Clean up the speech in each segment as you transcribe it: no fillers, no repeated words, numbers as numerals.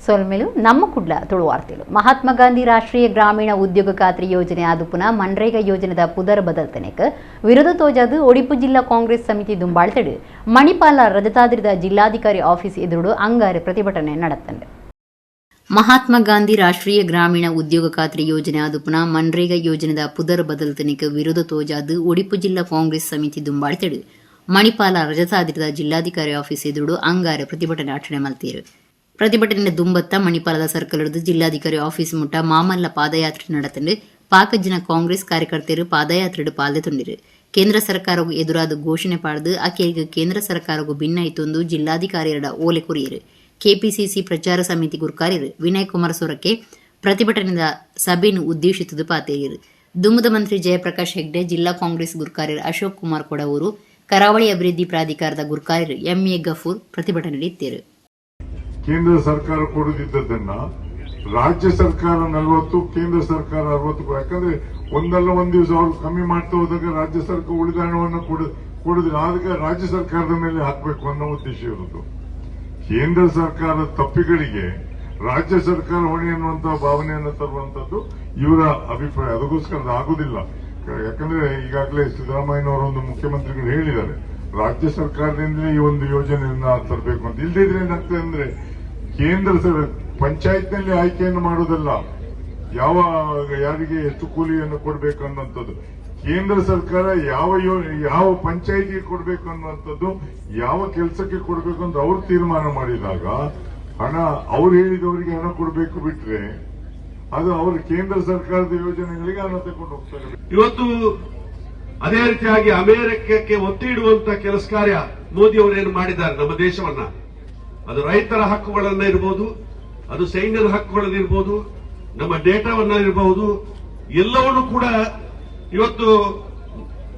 ಸೊಲ್ಮೆಲು. ನಮ್ಮ ಕುಡ್ಲ ತುಳುವಾರ್ತೆಲು. ಮಹಾತ್ಮ ಗಾಂಧಿ ರಾಷ್ಟ್ರೀಯ ಗ್ರಾಮೀಣ ಉದ್ಯೋಗ ಖಾತ್ರಿ ಯೋಜನೆ ಆದುಪುನ ಮನ್ರೇಗಾ ಯೋಜನೆದ ಪುದರ್ ಬದಲ್ತನೆಕ್ ವಿರೋಧ ತೋಜಾದು ಒಡಿಪು ಜಿಲ್ಲಾ ಕಾಂಗ್ರೆಸ್ ಸಮಿತಿ ದುಂಬಾಳ್ತಡು ಮಣಿಪಾಲ ರಜತಾದ್ರಿದ ಜಿಲ್ಲಾಧಿಕಾರಿ ಆಫೀಸ್ ಎದುರುಡು ಅಂಗಾರೆ ಪ್ರತಿಭಟನೆ ನಡೆತಂಡು. ಮಹಾತ್ಮ ಗಾಂಧಿ ರಾಷ್ಟ್ರೀಯ ಗ್ರಾಮೀಣ ಉದ್ಯೋಗ ಖಾತ್ರಿ ಯೋಜನೆ ಆದುಪುನ ಮನ್ರೇಗಾ ಯೋಜನೆದ ಪುದರ್ ಬದಲ್ತನೆಕ್ ವಿರೋಧ ತೋಜಾದು ಒಡಿಪು ಜಿಲ್ಲಾ ಕಾಂಗ್ರೆಸ್ ಸಮಿತಿ ದುಂಬಾಳ್ತಡು ಮಣಿಪಾಲ ರಜತಾದ್ರಿದ ಜಿಲ್ಲಾಧಿಕಾರಿ ಆಫೀಸ್ ಎದುರುಡು ಅಂಗಾರೆ ಪ್ರತಿಭಟನೆ ಆಚರಣೆ ಮಲ್ತೇರು. ಪ್ರತಿಭಟನೆ ದುಂಬತ್ತ ಮಣಿಪಾಲದ ಸರ್ಕಲ್ ಜಿಲ್ಲಾಧಿಕಾರಿ ಆಫೀಸ್ ಮುಟ್ಟ ಮಾಮಲ್ಲ ಪಾದಯಾತ್ರೆ ನಡತಂಡು. ಪಾಕಜ್ಜಿನ ಕಾಂಗ್ರೆಸ್ ಕಾರ್ಯಕರ್ತರು ಪಾದಯಾತ್ರೆಡು ಪಾಲ್ದೆ. ಕೇಂದ್ರ ಸರ್ಕಾರವು ಎದುರಾದ ಘೋಷಣೆ ಪಾಡ್ದು ಅಕೇರಿಗೆ ಕೇಂದ್ರ ಸರ್ಕಾರವು ಭಿನ್ನಾಯಿತೊಂದು ಜಿಲ್ಲಾಧಿಕಾರಿಯರ ಓಲೆ ಕೊರಿಯರು. ಕೆಪಿಸಿಸಿ ಪ್ರಚಾರ ಸಮಿತಿ ಗುರ್ಕಾರ್ಯರು ವಿನಯ್ ಕುಮಾರ್ ಸೊರಕೆ ಪ್ರತಿಭಟನೆದ ಸಭೆಯನ್ನು ಉದ್ದೇಶಿಸಿದ್ದು ಪಾತೇರಿಯರು. ದುಮ್ಮದ ಮಂತ್ರಿ ಜಯಪ್ರಕಾಶ್ ಹೆಗ್ಡೆ, ಜಿಲ್ಲಾ ಕಾಂಗ್ರೆಸ್ ಗುರ್ಕಾರ್ಯರು ಅಶೋಕ್ ಕುಮಾರ್ ಕೊಡವೂರು, ಕರಾವಳಿ ಅಭಿವೃದ್ಧಿ ಪ್ರಾಧಿಕಾರದ ಗುರ್ಕಾರ್ಯರು ಎಂಎ ಗಫೂರ್ ಪ್ರತಿಭಟನೆಯಲ್ಲಿದ್ದರು. ಕೇಂದ್ರ ಸರ್ಕಾರ ಕೊಡುತ್ತಿದ್ದದನ್ನ ರಾಜ್ಯ ಸರ್ಕಾರ 40, ಕೇಂದ್ರ ಸರ್ಕಾರ 60. ಯಾಕಂದ್ರೆ ಒಂದಲ್ಲ ಒಂದ್ ದಿವಸ ಅವರು ಕಮ್ಮಿ ಮಾಡ್ತಾ ಹೋದಾಗ ರಾಜ್ಯ ಸರ್ಕಾರ ಉಳಿದ ಹಣವನ್ನು ಕೊಡುದಿಲ್ಲ. ಅದಕ್ಕೆ ರಾಜ್ಯ ಸರ್ಕಾರದ ಮೇಲೆ ಹಾಕಬೇಕು ಅನ್ನೋ ಉದ್ದೇಶ ಇರುವುದು. ಕೇಂದ್ರ ಸರ್ಕಾರದ ತಪ್ಪಿಗಳಿಗೆ ರಾಜ್ಯ ಸರ್ಕಾರ ಹೊಣೆ ಅನ್ನುವಂತಹ ಭಾವನೆಯನ್ನು ತರುವಂತದ್ದು ಇವರ ಅಭಿಪ್ರಾಯ. ಅದಕ್ಕೋಸ್ಕರ ಅದು ಆಗುದಿಲ್ಲ. ಯಾಕಂದ್ರೆ ಈಗಾಗಲೇ ಸಿದ್ದರಾಮಯ್ಯನವರು ಒಂದು ಮುಖ್ಯಮಂತ್ರಿಗಳು ಹೇಳಿದ್ದಾರೆ, ರಾಜ್ಯ ಸರ್ಕಾರದಿಂದಲೇ ಈ ಒಂದು ಯೋಜನೆಯನ್ನ ತರಬೇಕು ಅಂತ. ಇಲ್ಲದಿದ್ರೆ ಏನಾಗ್ತದೆ ಅಂದ್ರೆ, ಕೇಂದ್ರ ಪಂಚಾಯತ್ನಲ್ಲಿ ಆಯ್ಕೆಯನ್ನು ಮಾಡುವುದಲ್ಲ, ಯಾವ ಯಾರಿಗೆ ಎಷ್ಟು ಕೂಲಿಯನ್ನು ಕೊಡಬೇಕು ಅನ್ನುವಂಥದ್ದು. ಕೇಂದ್ರ ಸರ್ಕಾರ ಯಾವ ಪಂಚಾಯಿತಿಗೆ ಕೊಡಬೇಕು ಅನ್ನುವಂಥದ್ದು, ಯಾವ ಕೆಲಸಕ್ಕೆ ಕೊಡಬೇಕು ಅಂತ ಅವರು ತೀರ್ಮಾನ ಮಾಡಿದಾಗ ಹಣ ಅವ್ರು ಹೇಳಿದವರಿಗೆ ಹಣ ಕೊಡಬೇಕು. ಬಿಟ್ರೆ ಅದು ಅವರು ಕೇಂದ್ರ ಸರ್ಕಾರದ ಯೋಜನೆಗಳಿಗೆ ಹಣ ತಗೊಂಡು ಹೋಗ್ತಾರೆ. ಇವತ್ತು ಅದೇ ರೀತಿಯಾಗಿ ಅಮೆರಿಕಕ್ಕೆ ಒತ್ತಿ ಇಡುವಂತ ಕೆಲಸ ಕಾರ್ಯ ಮೋದಿ ಅವರೇನು ಮಾಡಿದ್ದಾರೆ ನಮ್ಮ ದೇಶವನ್ನ, ಅದು ರೈತರ ಹಕ್ಕುಗಳನ್ನ ಇರಬಹುದು, ಅದು ಸೈನ್ಯದ ಹಕ್ಕುಗಳನ್ನ ಇರಬಹುದು, ನಮ್ಮ ಡೇಟಾವನ್ನ ಇರಬಹುದು, ಎಲ್ಲವನ್ನೂ ಕೂಡ ಇವತ್ತು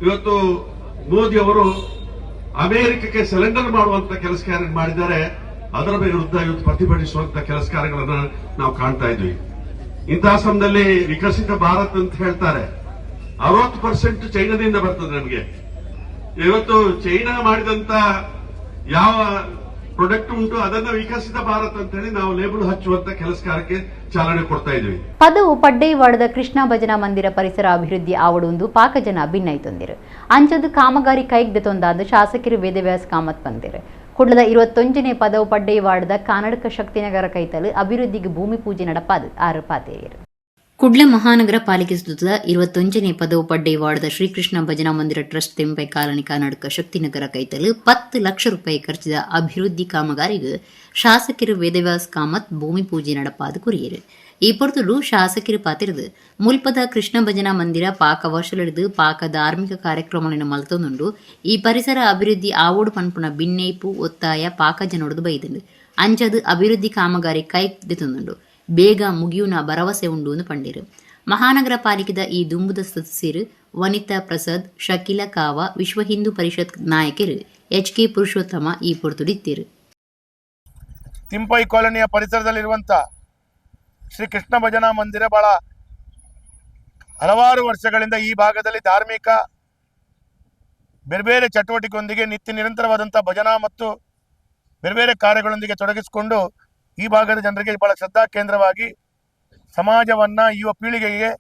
ಇವತ್ತು ಮೋದಿ ಅವರು ಅಮೆರಿಕಕ್ಕೆ ಸರೆಂಡರ್ ಮಾಡುವಂತ ಕೆಲಸ ಕಾರ್ಯ ಮಾಡಿದ್ದಾರೆ. ಅದರ ವಿರುದ್ಧ ಇವತ್ತು ಪ್ರತಿಭಟಿಸುವಂತ ಕೆಲಸ ಕಾರ್ಯಗಳನ್ನ ನಾವು ಕಾಣ್ತಾ ಇದ್ವಿ. ಇಂತಹ ಸಮಯದಲ್ಲಿ ವಿಕಸಿತ ಭಾರತ್ ಅಂತ ಹೇಳ್ತಾರೆ. 60% ಚೈನಾದಿಂದ ಬರ್ತದೆ ನಮಗೆ. ಇವತ್ತು ಚೈನಾ ಮಾಡಿದಂತ ಯಾವ ಪ್ರಾಡಕ್ಟ್ ಉಂಟು, ಅದನ್ನ ವಿಕಸಿತ ಭಾರತ್ ಅಂತ ಹೇಳಿ ನಾವು ಲೇಬಲ್ ಹಚ್ಚುವಂತ ಕೆಲಸ ಕಾರ್ಯಕ್ಕೆ ಚಾಲನೆ ಕೊಡ್ತಾ ಇದ್ವಿ. ಪದವು ಪಡ್ಡೈವಾಡದ ಕೃಷ್ಣ ಭಜನಾ ಮಂದಿರ ಪರಿಸರ ಅಭಿವೃದ್ಧಿ ಆವಡೊಂದು ಪಾಕಜನ ಭಿನ್ನೈತೊಂದಿರು. ಅಂಚದು ಕಾಮಗಾರಿ ಕೈಗ್ದೆ ತೊಂದಾದ ಶಾಸಕರು ವೇದವ್ಯಾಸ ಕಾಮತ್ ಬಂದಿರು. ಕುಡ್ಲದ 21ನೇ ಪದವು ಪಡ್ಡೈವಾಡದ ಕಾನಡಕ ಶಕ್ತಿನಗರ ಕೈತಲು ಅಭಿವೃದ್ಧಿಗೆ ಭೂಮಿ ಪೂಜೆ ನಡಪಾದು ಆರು ಪಾತೇರಿಯರು. ಕುಡ್ಲ ಮಹಾನಗರ ಪಾಲಿಕೆ ಸುತ್ತದ 21ನೇ ಪದವು ಪಡ್ಡೈವಾಡದ ಶ್ರೀಕೃಷ್ಣ ಭಜನಾ ಮಂದಿರ ಟ್ರಸ್ಟ್ ತೆಂಪೈ ಕಾಲನಿ ಕಾನಡಕ ಶಕ್ತಿನಗರ ಕೈತಲು 10 ಲಕ್ಷ ರೂಪಾಯಿ ಖರ್ಚಿದ ಅಭಿವೃದ್ಧಿ ಕಾಮಗಾರಿಗೆ ಶಾಸಕರು ವೇದವ್ಯಾಸ್ ಕಾಮತ್ ಭೂಮಿ ಪೂಜೆ ನಡಪಾದ ಕೊರಿಯರು. ಈ ಪೊರ್ತುಡು ಶಾಸಕರು ಪಾತಿರದು, ಮುಲ್ಪದ ಕೃಷ್ಣ ಭಜನಾ ಮಂದಿರ ಪಾಕ ವರ್ಷಲಿಡಿದು ಪಾಕ ಧಾರ್ಮಿಕ ಕಾರ್ಯಕ್ರಮಗಳನ್ನು ಮಲ್ತೊಂದುಂಡು. ಈ ಪರಿಸರ ಅಭಿವೃದ್ಧಿ ಆವೋಡು ಪನ್ಪುನ ಬಿನ್ನೇಪು ಒತ್ತಾಯ ಪಾಕ ಜನೊಡದು ಬೈದುಂಡು. ಅಂಚದು ಅಭಿವೃದ್ಧಿ ಕಾಮಗಾರಿ ಕೈ ತಂದುಂಡು, ಬೇಗ ಮುಗಿಯುನ ಭರವಸೆ ಉಂಡು ಎಂದು ಪಂಡಿರು. ಮಹಾನಗರ ಪಾಲಿಕೆದ ಈ ದುಂಬುದ ಸದಸ್ಯರು ವನಿತಾ ಪ್ರಸಾದ್, ಶಕೀಲಾ ಕಾವ, ವಿಶ್ವ ಹಿಂದೂ ಪರಿಷತ್ ನಾಯಕರು ಎಚ್ ಕೆ ಪುರುಷೋತ್ತಮ ಈ ಪೊರ್ತುಡಿತ್ತೀರು. ತಿಂಪೈ ಕಾಲೋನಿಯ ಪರಿಸರದಲ್ಲಿರುವಂಥ ಶ್ರೀ ಕೃಷ್ಣ ಭಜನಾ ಮಂದಿರ ಬಹಳ ಹಲವಾರು ವರ್ಷಗಳಿಂದ ಈ ಭಾಗದಲ್ಲಿ ಧಾರ್ಮಿಕ ಬೇರೆ ಬೇರೆ ಚಟುವಟಿಕೆಯೊಂದಿಗೆ ನಿತ್ಯ ನಿರಂತರವಾದಂಥ ಭಜನಾ ಮತ್ತು ಬೇರೆ ಬೇರೆ ಕಾರ್ಯಗಳೊಂದಿಗೆ ತೊಡಗಿಸಿಕೊಂಡು ಈ ಭಾಗದ ಜನರಿಗೆ ಬಹಳ ಶ್ರದ್ಧಾ ಕೇಂದ್ರವಾಗಿ ಸಮಾಜವನ್ನು ಯುವ ಪೀಳಿಗೆಗೆ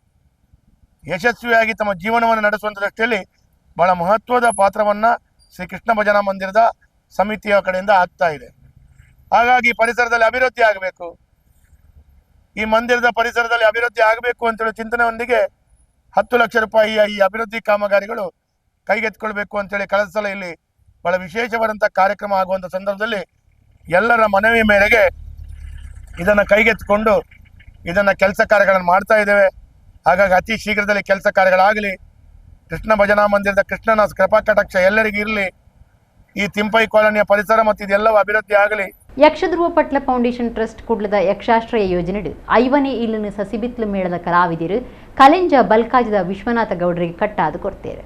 ಯಶಸ್ವಿಯಾಗಿ ತಮ್ಮ ಜೀವನವನ್ನು ನಡೆಸುವಂಥ ದೃಷ್ಟಿಯಲ್ಲಿ ಬಹಳ ಮಹತ್ವದ ಪಾತ್ರವನ್ನು ಶ್ರೀ ಕೃಷ್ಣ ಭಜನಾ ಮಂದಿರದ ಸಮಿತಿಯ ಕಡೆಯಿಂದ ಆಗ್ತಾ ಇದೆ. ಹಾಗಾಗಿ ಪರಿಸರದಲ್ಲಿ ಅಭಿವೃದ್ಧಿ ಆಗಬೇಕು, ಈ ಮಂದಿರದ ಪರಿಸರದಲ್ಲಿ ಅಭಿವೃದ್ಧಿ ಆಗಬೇಕು ಅಂತೇಳಿ ಚಿಂತನೆಯೊಂದಿಗೆ 10 ಲಕ್ಷ ರೂಪಾಯಿಯ ಈ ಅಭಿವೃದ್ಧಿ ಕಾಮಗಾರಿಗಳು ಕೈಗೆತ್ತಿಕೊಳ್ಬೇಕು ಅಂತೇಳಿ ಕಳೆದ ಸಲ ಇಲ್ಲಿ ಬಹಳ ವಿಶೇಷವಾದಂಥ ಕಾರ್ಯಕ್ರಮ ಆಗುವಂಥ ಸಂದರ್ಭದಲ್ಲಿ ಎಲ್ಲರ ಮನವಿ ಮೇರೆಗೆ ಇದನ್ನು ಕೈಗೆತ್ತಿಕೊಂಡು ಇದನ್ನು ಕೆಲಸ ಕಾರ್ಯಗಳನ್ನು ಮಾಡ್ತಾ ಇದ್ದೇವೆ. ಹಾಗಾಗಿ ಅತಿ ಶೀಘ್ರದಲ್ಲಿ ಕೆಲಸ ಕಾರ್ಯಗಳಾಗಲಿ. ಕೃಷ್ಣ ಭಜನಾ ಮಂದಿರದ ಕೃಷ್ಣನ ಕೃಪಾ ಕಟಾಕ್ಷ ಎಲ್ಲರಿಗೂ ಇರಲಿ. ಈ ತಿಂಪೈ ಕಾಲೋನಿಯ ಪರಿಸರ ಮತ್ತು ಇದೆಲ್ಲವೂ ಅಭಿವೃದ್ಧಿ ಆಗಲಿ. ಯಕ್ಷಧ್ರುವ ಪಟ್ಲ ಫೌಂಡೇಶನ್ ಟ್ರಸ್ಟ್ ಕುಡ್ಲದ ಯಕ್ಷಾಶ್ರಯ ಯೋಜನೆಡು ಐವನೇ ಇಲ್ಲನ್ನು ಸಸಿಬಿತ್ಲು ಮೇಳದ ಕಲಾವಿದರು ಕಲೆಂಜ ಬಲ್ಕಾಜದ ವಿಶ್ವನಾಥ ಗೌಡರಿಗೆ ಕಟ್ಟಾದು ಕೊಡ್ತೇವೆ.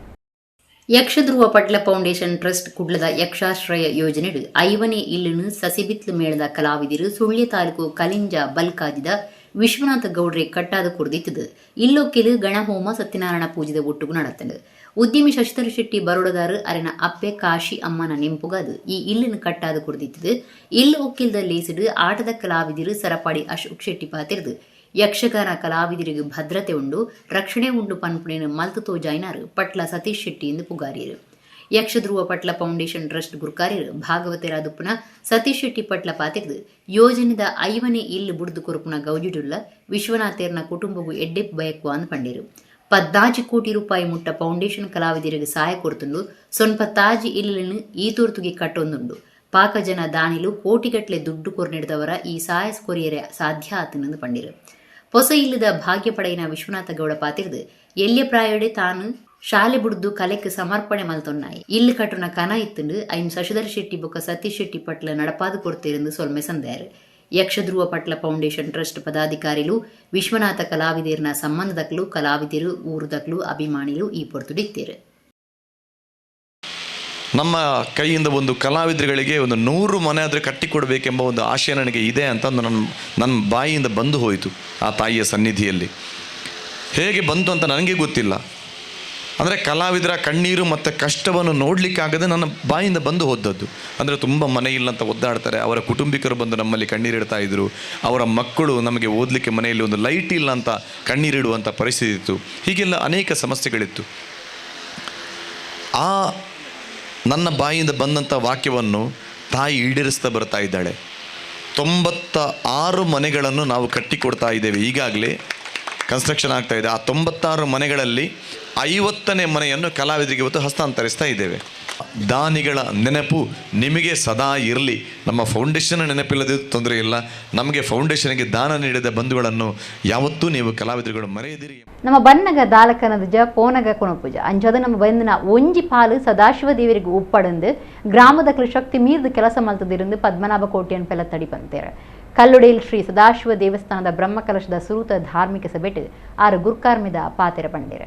ಯಕ್ಷಧ್ರುವ ಪಟ್ಲ ಫೌಂಡೇಶನ್ ಟ್ರಸ್ಟ್ ಕುಡ್ಲದ ಯಕ್ಷಾಶ್ರಯ ಯೋಜನೆಡು ಐವನೇ ಇಲ್ಲನ್ನು ಸಸಿಬಿತ್ಲು ಮೇಳದ ಕಲಾವಿದರು ಸುಳ್ಯ ತಾಲೂಕು ಕಲಿಂಜ ಬಲ್ಕಾಜಿದ ವಿಶ್ವನಾಥ ಗೌಡ್ರೆ ಕಟ್ಟಾದ ಕುರ್ದಿತ್ತದು. ಇಲ್ಲೊಕ್ಕೆಲು ಗಣಹೋಮ, ಸತ್ಯನಾರಾಯಣ ಪೂಜೆದ ಒಟ್ಟುಗು ನಡತ್ತಂಡು. ಉದ್ಯಮಿ ಶಶಿಧರ್ ಶೆಟ್ಟಿ ಬರೋಡದಾರು ಅರೆನ ಅಪ್ಪೆ ಕಾಶಿ ಅಮ್ಮನ ನೆಂಪುಗಾದು ಈ ಇಲ್ಲನ್ನು ಕಟ್ಟಾದು ಕುಡ್ದಿತ್ತದು. ಇಲ್ಲು ಒಕ್ಕಿಲ್ದ ಲೇಸಿಡು ಆಟದ ಕಲಾವಿದರು ಸರಪಾಡಿ ಅಶೋಕ್ ಶೆಟ್ಟಿ ಪಾತಿರ್ದು ಯಕ್ಷಗಾನ ಕಲಾವಿದರಿಗೆ ಭದ್ರತೆ ಉಂಡು ರಕ್ಷಣೆ ಉಂಡು ಪನ್ಪುಣೆನು ಮಲ್ತು ತೋಜಾಯಿನಾರು ಪಟ್ಲ ಸತೀಶ್ ಶೆಟ್ಟಿ ಎಂದು ಪುಗಾರಿಯರು. ಯಕ್ಷಧ್ರುವ ಪಟ್ಲ ಫೌಂಡೇಶನ್ ಟ್ರಸ್ಟ್ ಗುರುಕಾರ್ಯರು ಭಾಗವತರಾದುಪ್ಪನ ಸತೀಶ್ ಶೆಟ್ಟಿ ಪಟ್ಲ ಪಾತಿರ್ದು ಯೋಜನೆದ 5ನೇ ಇಲ್ಲು ಬುಡ್ದು ಕೊರುಪುನ ಗೌಜಿಡುಲ್ಲ ವಿಶ್ವನಾಥೇರ್ನ ಕುಟುಂಬವು ಎಡ್ಡೆಪ್ ಬಯಕುವ ಅಂದ್ ಪಂಡೇರು. 14 ಕೋಟಿ ರೂಪಾಯಿ ಮುಟ್ಟ ಫೌಂಡೇಶನ್ ಕಲಾವಿದರಿಗೆ ಸಹಾಯ ಕೊಡ್ತುಂಡು ಸೊನ್ಪ ತಾಜಿ ಇಲ್ಲನ್ನು ಈ ತೋರ್ತುಗೆ ಕಟ್ಟೊಂದುಂಡು. ಪಾಕ ಜನ ದಾನಿಲು ಕೋಟಿಗಟ್ಟಲೆ ದುಡ್ಡು ಕೊರ್ನೆಡ್ದವರ ಈ ಸಹಾಯ ಕೊರಿಯರೆ ಸಾಧ್ಯ ಆತನಂದು ಪಂಡಿರು. ಪೊಸ ಇಲ್ಲದ ಭಾಗ್ಯ ಪಡೆಯಿನ ವಿಶ್ವನಾಥ ಗೌಡ ಪಾತಿರ್ದು ಎಲ್ಯ ಪ್ರಾಯಡೆ ತಾನು ಶಾಲೆ ಬುಡ್ದು ಕಲೆಕ್ ಸಮರ್ಪಣೆ ಮಲ್ತೊನ್ನಾಯಿ ಇಲ್ಲು ಕಟ್ಟುನ ಕನ ಇತ್ತುಂಡು ಐನ್ ಶಶಿಧರ್ ಶೆಟ್ಟಿ ಬೊಕ್ಕ ಸತೀಶ್ ಶೆಟ್ಟಿ ಪಟ್ಲ ನಡಪಾದು ಕೊಡ್ತಿರಂದು ಸೊಲ್ಮೆ ಸಂದಾಯರು. ಯಕ್ಷಧ್ರುವ ಪಟ್ಲ ಫೌಂಡೇಶನ್ ಟ್ರಸ್ಟ್ ಪದಾಧಿಕಾರಿಲು ವಿಶ್ವನಾಥ ಕಲಾವಿದರ್ನ ಸಂಬಂಧದಕ್ಲು ಕಲಾವಿದರು ಊರುದಕ್ಲು ಅಭಿಮಾನಿಲು ಈ ಪೊರ್ತುಡಿತ್ತೇರು. ನಮ್ಮ ಕೈಯಿಂದ ಒಂದು ಕಲಾವಿದರುಗಳಿಗೆ ಒಂದು 100 ಮನೆ ಆದರೆ ಕಟ್ಟಿಕೊಡಬೇಕೆಂಬ ಒಂದು ಆಶಯ ನನಗೆ ಇದೆ ಅಂತ ನನ್ನ ಬಾಯಿಯಿಂದ ಬಂದು ಹೋಯಿತು ಆ ತಾಯಿಯ ಸನ್ನಿಧಿಯಲ್ಲಿ. ಹೇಗೆ ಬಂತು ಅಂತ ನನಗೆ ಗೊತ್ತಿಲ್ಲ. ಅಂದರೆ ಕಲಾವಿದರ ಕಣ್ಣೀರು ಮತ್ತು ಕಷ್ಟವನ್ನು ನೋಡಲಿಕ್ಕಾಗದೆ ನನ್ನ ಬಾಯಿಂದ ಬಂದು ಹೋದದ್ದು. ಅಂದರೆ ತುಂಬ ಮನೆ ಇಲ್ಲ ಅಂತ ಒದ್ದಾಡ್ತಾರೆ, ಅವರ ಕುಟುಂಬಿಕರು ಬಂದು ನಮ್ಮಲ್ಲಿ ಕಣ್ಣೀರಿಡ್ತಾ ಇದ್ದರು, ಅವರ ಮಕ್ಕಳು ನಮಗೆ ಓದಲಿಕ್ಕೆ ಮನೆಯಲ್ಲಿ ಒಂದು ಲೈಟ್ ಇಲ್ಲ ಅಂತ ಕಣ್ಣೀರಿಡುವಂಥ ಪರಿಸ್ಥಿತಿ ಇತ್ತು. ಹೀಗೆಲ್ಲ ಅನೇಕ ಸಮಸ್ಯೆಗಳಿತ್ತು. ಆ ನನ್ನ ಬಾಯಿಂದ ಬಂದಂಥ ವಾಕ್ಯವನ್ನು ತಾಯಿ ಈಡೇರಿಸ್ತಾ ಬರ್ತಾ ಇದ್ದಾಳೆ. 96 ಮನೆಗಳನ್ನು ನಾವು ಕಟ್ಟಿಕೊಡ್ತಾ ಇದ್ದೇವೆ, ಈಗಾಗಲೇ ಕನ್ಸ್ಟ್ರಕ್ಷನ್ ಆಗ್ತಾ ಇದೆ. ಆ 96 ಮನೆಗಳಲ್ಲಿ 50ನೇ ಮನೆಯನ್ನು ಕಲಾವಿದರಿಗೆ ಇವತ್ತು ಹಸ್ತಾಂತರಿಸ್ತಾ ಇದ್ದೇವೆ. ದಾನಿಗಳ ನೆನಪು ನಿಮಗೆ ಸದಾ ಇರಲಿ. ನಮ್ಮ ಫೌಂಡೇಶನ್ ನೆನಪಿಲ್ಲದೆ ತೊಂದರೆ ಇಲ್ಲ, ನಮಗೆ ಫೌಂಡೇಶನ್ಗೆ ದಾನ ನೀಡಿದ ಬಂಧುಗಳನ್ನು ಯಾವತ್ತೂ ನೀವು ಕಲಾವಿದರುಗಳು ಮರೆಯದಿರಿ. ನಮ್ಮ ಬನ್ನಗ ದಾಲಕನದುಜ ಪೋನಗ ಕೊಣಪೂಜ ಅಂಚದ ನಮ್ಮ ಬಂದನ ಒಂಜಿ ಪಾಲು ಸದಾಶಿವ ದೇವರಿಗೆ ಉಪ್ಪಡಂದು ಗ್ರಾಮದ ಶಕ್ತಿ ಮೀರ್ದು ಕೆಲಸ ಮಲ್ತದಿருந்து ಪದ್ಮನಾಭ ಕೋಟೆಯನ್ನು ಪೆಲ ತಡಿ ಬಂತೇರೆ. ಕಲ್ಲುಡೇಲ್ ಶ್ರೀ ಸದಾಶಿವ ದೇವಸ್ಥಾನದ ಬ್ರಹ್ಮಕಲಶದ ಸುರೂತ ಧಾರ್ಮಿಕ ಸಭೆಟ್ ಆರು ಗುರ್ಕಾರ್ಮಿದ ಪಾತೆರ ಬಂಡೇರೆ.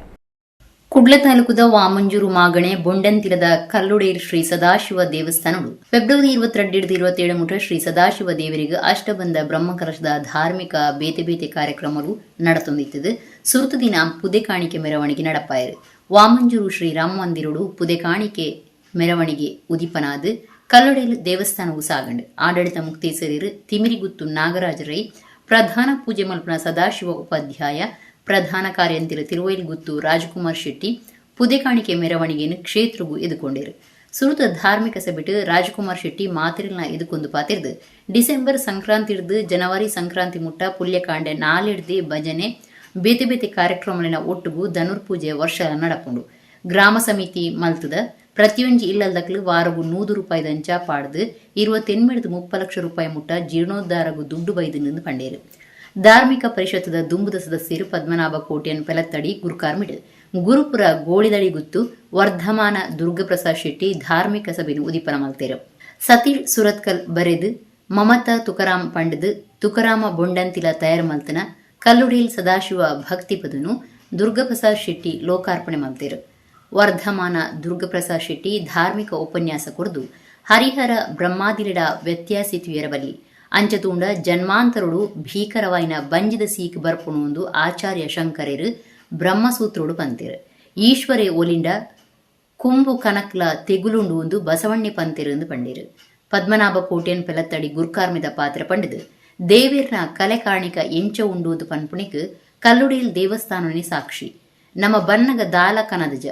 ಕುಡ್ಲ ತಾಲೂಕುದ ವಾಮಂಜೂರು ಮಾಗಣೆ ಬೊಂಡಂತಿರದ ಕಲ್ಲುಡೇಲ್ ಶ್ರೀ ಸದಾಶಿವ ದೇವಸ್ಥಾನಡು ಫೆಬ್ರವರಿ 22 27 ಮುಟ ಶ್ರೀ ಸದಾಶಿವ ದೇವರಿಗೆ ಅಷ್ಟಬಂಧ ಬ್ರಹ್ಮಕಲಶದ ಧಾರ್ಮಿಕ ಬೇತೆ ಬೇತೆ ಕಾರ್ಯಕ್ರಮಗಳು ನಡೆತೊಂದಿತ್ತದು. ಸುರುತು ದಿನ ಪುದೆ ಕಾಣಿಕೆ ಮೆರವಣಿಗೆ ನಡಪಾಯರು. ವಾಮಂಜೂರು ಶ್ರೀ ರಾಮ ಮಂದಿರುಡು ಪುದೆ ಕಾಣಿಕೆ ಮೆರವಣಿಗೆ ಉದಿಪನಾದು ಕಲ್ಲುಡೇಲ್ ದೇವಸ್ಥಾನವು ಸಾಗಂಡು. ಆಡಳಿತ ಮುಕ್ತೇಸರಿರು ತಿಮಿರಿಗುತ್ತು ನಾಗರಾಜರೈ, ಪ್ರಧಾನ ಪೂಜೆ ಮಲ್ಪನ ಸದಾಶಿವ ಉಪಾಧ್ಯಾಯ, ಪ್ರಧಾನ ಕಾರ್ಯಂತಿರ ತಿರುವೈಲ್ಗುತ್ತು ರಾಜಕುಮಾರ್ ಶೆಟ್ಟಿ ಪುದೆ ಕಾಣಿಕೆ ಮೆರವಣಿಗೆಯನ್ನು ಕ್ಷೇತ್ರಗೂ ಎದುಕೊಂಡಿರು. ಸುರುತ ಧಾರ್ಮಿಕ ಸಭೆಟ್ ರಾಜಕುಮಾರ್ ಶೆಟ್ಟಿ ಮಾತಿರಿಲ್ನ ಎದುಕೊಂದು ಪಾತಿರ್ದು ಡಿಸೆಂಬರ್ ಸಂಕ್ರಾಂತಿ ಹಿಡ್ದು ಜನವರಿ ಸಂಕ್ರಾಂತಿ ಮುಟ್ಟ ಪುಲ್ಯಕಾಂಡೆ ನಾಲೆಡ್ದೆ ಭಜನೆ ಬೇತೆ ಬೇತೆ ಕಾರ್ಯಕ್ರಮಗಳಿನ ಒಟ್ಟುಗು ಧನುರ್ ಪೂಜೆ ವರ್ಷ ನಡಪುಂಡು. ಗ್ರಾಮ ಸಮಿತಿ ಮಲ್ತದ ಪ್ರತಿಯೊಂಜಿ ಇಲ್ಲಲ್ದಕ್ಲು ವಾರಗು 100 ರೂಪಾಯಿ ದಂಚ ಪಾಡ್ದು 28 30 ಲಕ್ಷ ರೂಪಾಯಿ ಮುಟ್ಟ ಜೀರ್ಣೋದ್ಧಾರಗು ದುಡ್ಡು ಬೈದು ನಿಂದು ಪಂಡೇರು. ಧಾರ್ಮಿಕ ಪರಿಷತ್ತದ ದುಂಬುದ ಸದಸ್ಯರು ಪದ್ಮನಾಭ ಕೋಟ್ಯನ್ ಪೆಲತ್ತಡಿ ಗುರುಕಾರ್ಮಿಡ್ ಗುರುಪುರ ಗೋಳಿದಡಿ ಗುತ್ತು ವರ್ಧಮಾನ ದುರ್ಗಪ್ರಸಾದ್ ಶೆಟ್ಟಿ ಧಾರ್ಮಿಕ ಸಭೆಯನ್ನು ಉದಿಪನ ಮಲ್ತೇರು. ಸತೀಶ್ ಸುರತ್ಕಲ್ ಬರೆದು ಮಮತಾ ತುಕರಾಮ್ ಪಂಡದು ತುಕರಾಮ ಬೊಂಡಂತಿಲ ತಯಾರು ಮಲ್ತನ ಕಲ್ಲುಡೇಲ್ ಸದಾಶಿವ ಭಕ್ತಿ ಪದನು ದುರ್ಗಪ್ರಸಾದ್ ಶೆಟ್ಟಿ ಲೋಕಾರ್ಪಣೆ ಮಲ್ತೇರು. ವರ್ಧಮಾನ ದುರ್ಗಪ್ರಸಾದ್ ಶೆಟ್ಟಿ ಧಾರ್ಮಿಕ ಉಪನ್ಯಾಸ ಕೊರದು ಹರಿಹರ ಬ್ರಹ್ಮಾದಿಲಿಡ ವ್ಯತ್ಯಾಸಿತುಯರಬಲ್ಲಿ ಅಂಚತೂಂಡ ಜನ್ಮಾಂತರುಡು ಭೀಕರವಾಯಿನ ಬಂಜಿದ ಸೀಕ್ ಬರ್ಪುಣು ಒಂದು ಆಚಾರ್ಯ ಶಂಕರೇರು ಬ್ರಹ್ಮಸೂತ್ರೋಡು ಪಂತೇರು. ಈಶ್ವರೇ ಒಲಿಂಡ ಕುಂಬು ಕನಕ್ಲ ತೆಗುಲುಂಡು ಒಂದು ಬಸವಣ್ಣೆ ಪಂತೇರು ಎಂದು ಪಂಡೇರು. ಪದ್ಮನಾಭ ಕೋಟೆಯನ್ ಪೆಲತ್ತಡಿ ಗುರ್ಕಾರ್ಮಿದ ಪಾತ್ರ ಪಂಡಿದು ದೇವೇರ್ನ ಕಲೆ ಕಾಣಿಕ ಎಂಚ ಉಂಡು ಒಂದು ಪನ್ಪುಣಿಕ್ ಕಲ್ಲುಡೇಲ್ ದೇವಸ್ಥಾನನೇ ಸಾಕ್ಷಿ. ನಮ್ಮ ಬನ್ನಗ ದಾಲ ಕನದಜ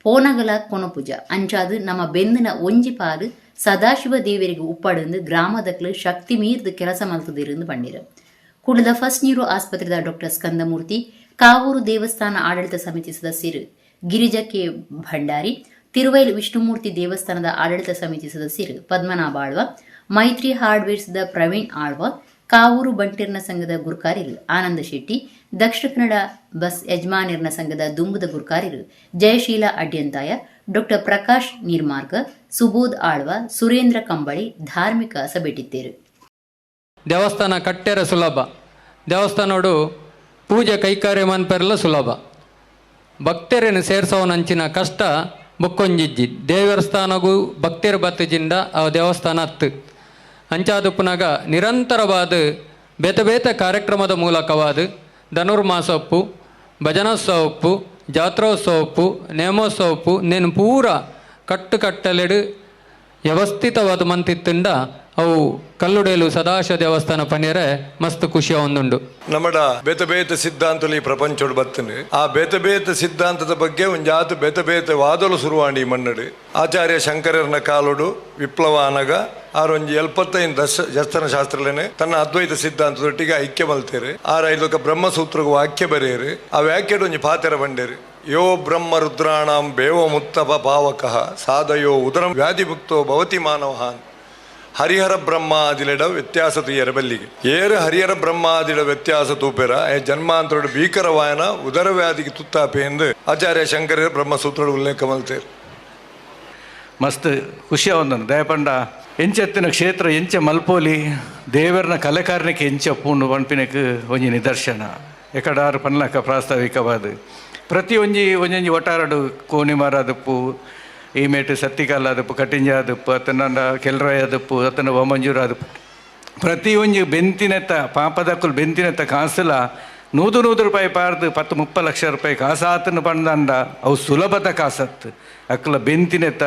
ಪೋನಗಲ ಕೊನಪುಜ ಅಂಚಾದು ನಮ್ಮ ಬೆಂದಿನ ಒಂಜಿ ಪಾಲು ಸದಾಶಿವ ದೇವರಿಗೆ ಉಪ್ಪಡಂದು ಗ್ರಾಮದಕ್ಲು ಶಕ್ತಿ ಮೀರ್ದು ಕೆಲಸ ಮಲ್ತದಿருந்து ಪಂಡಿರು. ಕುಡ್ಲದ ಫಸ್ಟ್ ನ್ಯೂರೋ ಆಸ್ಪತ್ರೆದ ಡಾಕ್ಟರ್ ಸ್ಕಂದಮೂರ್ತಿ, ಕಾವೂರು ದೇವಸ್ಥಾನ ಆಡಳಿತ ಸಮಿತಿ ಸದಸ್ಯರು ಗಿರಿಜಾ ಕೆ ಭಂಡಾರಿ, ತಿರುವೈಲ್ ವಿಷ್ಣುಮೂರ್ತಿ ದೇವಸ್ಥಾನದ ಆಡಳಿತ ಸಮಿತಿ ಸದಸ್ಯರು ಪದ್ಮನಾಭ ಆಳ್ವ, ಮೈತ್ರಿ ಹಾರ್ಡ್ವೇರ್ಸ್ದ ಪ್ರವೀಣ್ ಆಳ್ವ, ಕಾವೂರು ಬಂಟಿರ್ನ ಸಂಘದ ಗುರುಕಾರ್ಯರು ಆನಂದ ಶೆಟ್ಟಿ, ದಕ್ಷಿಣ ಕನ್ನಡ ಬಸ್ ಯಜಮಾನಿರ್ನ ಸಂಘದ ದುಂಬುದ ಗುರುಕಾರ್ಯರು ಜಯಶೀಲ ಅಡ್ಯಂತಾಯ, ಡಾಕ್ಟರ್ ಪ್ರಕಾಶ್ ನೀರ್ಮಾರ್ಗ, ಸುಬೋಧ್ ಆಳ್ವ, ಸುರೇಂದ್ರ ಕಂಬಳಿ ಧಾರ್ಮಿಕ ಸಭೆಟಿತ್ತೇರು. ದೇವಸ್ಥಾನ ಕಟ್ಟೆರ ಸುಲಭ, ದೇವಸ್ಥಾನೋಡು ಪೂಜೆ ಕೈಕಾರ್ಯ ಮನ್ಪೆರೆಲ್ಲ ಸುಲಭ, ಭಕ್ತರನ್ನು ಸೇರ್ಸೋನಂಚಿನ ಕಷ್ಟ ಬೊಕ್ಕೊಂಜಿಜ್ಜಿ. ದೇವಸ್ಥಾನಗೂ ಭಕ್ತರ ಬತ್ತಜಿಂದ ಆ ದೇವಸ್ಥಾನ ಅತ್ತು ಅಂಚಾದುಪ್ಪುನಾಗ ನಿರಂತರವಾದ ಬೇತೆ ಬೇತೆ ಕಾರ್ಯಕ್ರಮದ ಮೂಲಕವಾದ ಧನುರ್ಮಾಸ ಉಪ್ಪು, ಭಜನೋತ್ಸವ ಉಪ್ಪು, ಜಾತ್ರೋತ್ಸವ ಉಪ್ಪು, ನೇಮೋತ್ಸವ ಉಪ್ಪು, ನೇನು ಪೂರ ಕಟ್ಟು ಕಟ್ಟಲೆಡು ವ್ಯವಸ್ಥಿತವಾದ ಮಂತಿತ್ತುಂಡ ಅವು ಕಲ್ಲುಡೇಲು ಸದಾಶಿವ ದೇವಸ್ಥಾನ ಪನಿಯರೆ ಮಸ್ತ್ ಖುಷಿಯ ಒಂದುಂಡು. ನಮ್ಮಡ ಬೇತೆ ಬೇತೆ ಸಿದ್ಧಾಂತలు ಈ ಪ್ರಪಂಚೋಡು ಬತ್ತನೆ. ಆ ಬೇತೆ ಬೇತೆ ಸಿದ್ಧಾಂತದ ಬಗ್ಗೆ ಒಂಜಾತು ಬೇತೆ ಬೇತೆ ವಾದಲು ಶುರುವಾಂಡಿ ಮನ್ನಡು. ಆಚಾರ್ಯ ಶಂಕರನ ಕಾಲೋಡು ವಿಪ್ಲವ ಅನಗ ಆರೊಂಜಿ 75 ದರ್ಶನ ಶಾಸ್ತ್ರಲೇನೆ ತನ್ನ ಅದ್ವೈತ ಸಿದ್ಧಾಂತದೊಟ್ಟಿಗೆ ಐಕ್ಯ ಮಲ್ತೇರು. ಆರ ಐದೊಕ ಬ್ರಹ್ಮಸೂತ್ರಗೂ ವಾಕ್ಯ ಬರೆಯರು. ಆ ವ್ಯಾಖ್ಯೆಡು ಒಂಜಿ ಪಾತೆರ ಬಂಡೇರು. ಯೋ ಬ್ರಹ್ಮ ರುದ್ರಾಣಾಂ ಬೇವ ಮುತ್ತಪ ಪಾವಕಃ ಸಾದಯೋ ಉದರಂ ವ್ಯಾಧಿಮುಕ್ತೋ ಭವತಿ ಮಾನವಃ. ಹರಿಹರ ಬ್ರಹ್ಮಾದಿಲೆಡ ವ್ಯತ್ಯಾಸ ತೂಯರ ಬಲ್ಲಿಗೆ ಏರು ಹರಿಹರ ಬ್ರಹ್ಮಾದಿಡ ವ್ಯತ್ಯಾಸ ತೂಪೆರ ಜನ್ಮಾಂತರೋಡು ಭೀಕರವಾಯನ ಉದರ ವ್ಯಾಧಿಗೆ ತುತ್ತಾಪೆ ಎಂದು ಆಚಾರ್ಯ ಶಂಕರ ಬ್ರಹ್ಮಸೂತ್ರೋಡು ಉಲ್ಲೇಖ ಮಲ್ತೇರು. ಮಸ್ತ್ ಖುಷಿಯ ಒಂದನು ದಯಪಂಡ ಎಂಚೆತ್ತಿನ ಕ್ಷೇತ್ರ ಎಂಚ ಮಲ್ಪೋಲಿ ದೇವರನ ಕಲೆಕಾರನಿಗೆ ಎಂಚ ಪೂಂಡು ಪನ್ಪಿನಕ್ಕೆ ಒಂಜಿ ನಿದರ್ಶನ. ಎಕಡಾರು ಪನ್ಲಕ ಪ್ರಾಸ್ತಾವಿಕವಾದ ಪ್ರತಿ ಒಂಜಿ ಒಂಜೊಂಜಿ ಒಟ್ಟಾರಡು ಕೋಣಿಮಾರದಪ್ಪು ಈ ಮೇಟು ಸತ್ತಿಕಾಲಾದಪ್ಪು ಕಟಿಂಜಾದಪ್ಪು ಅತನ ಕೆಲ್ರಾಯದಪ್ಪು ಅತನ ವಾಮಂಜೂರಾದಪ್ಪು ಪ್ರತಿ ಒಂಜಿ ಬೆಂತಿನೆತ್ತ ಪಾಪದಕ್ಕಲು ಬೆಂತಿನೆತ್ತ ಕಾಸುಲ 100 ರೂಪಾಯಿ ಪಾರ್ದು 10-30 ಲಕ್ಷ ರೂಪಾಯಿ ಕಾಸಾತನ ಪಂದಂಡ ಅವು ಸುಲಭದ ಕಾಸತ್ತು ಅಕ್ಕಲ ಬೆಂತಿನೆತ್ತ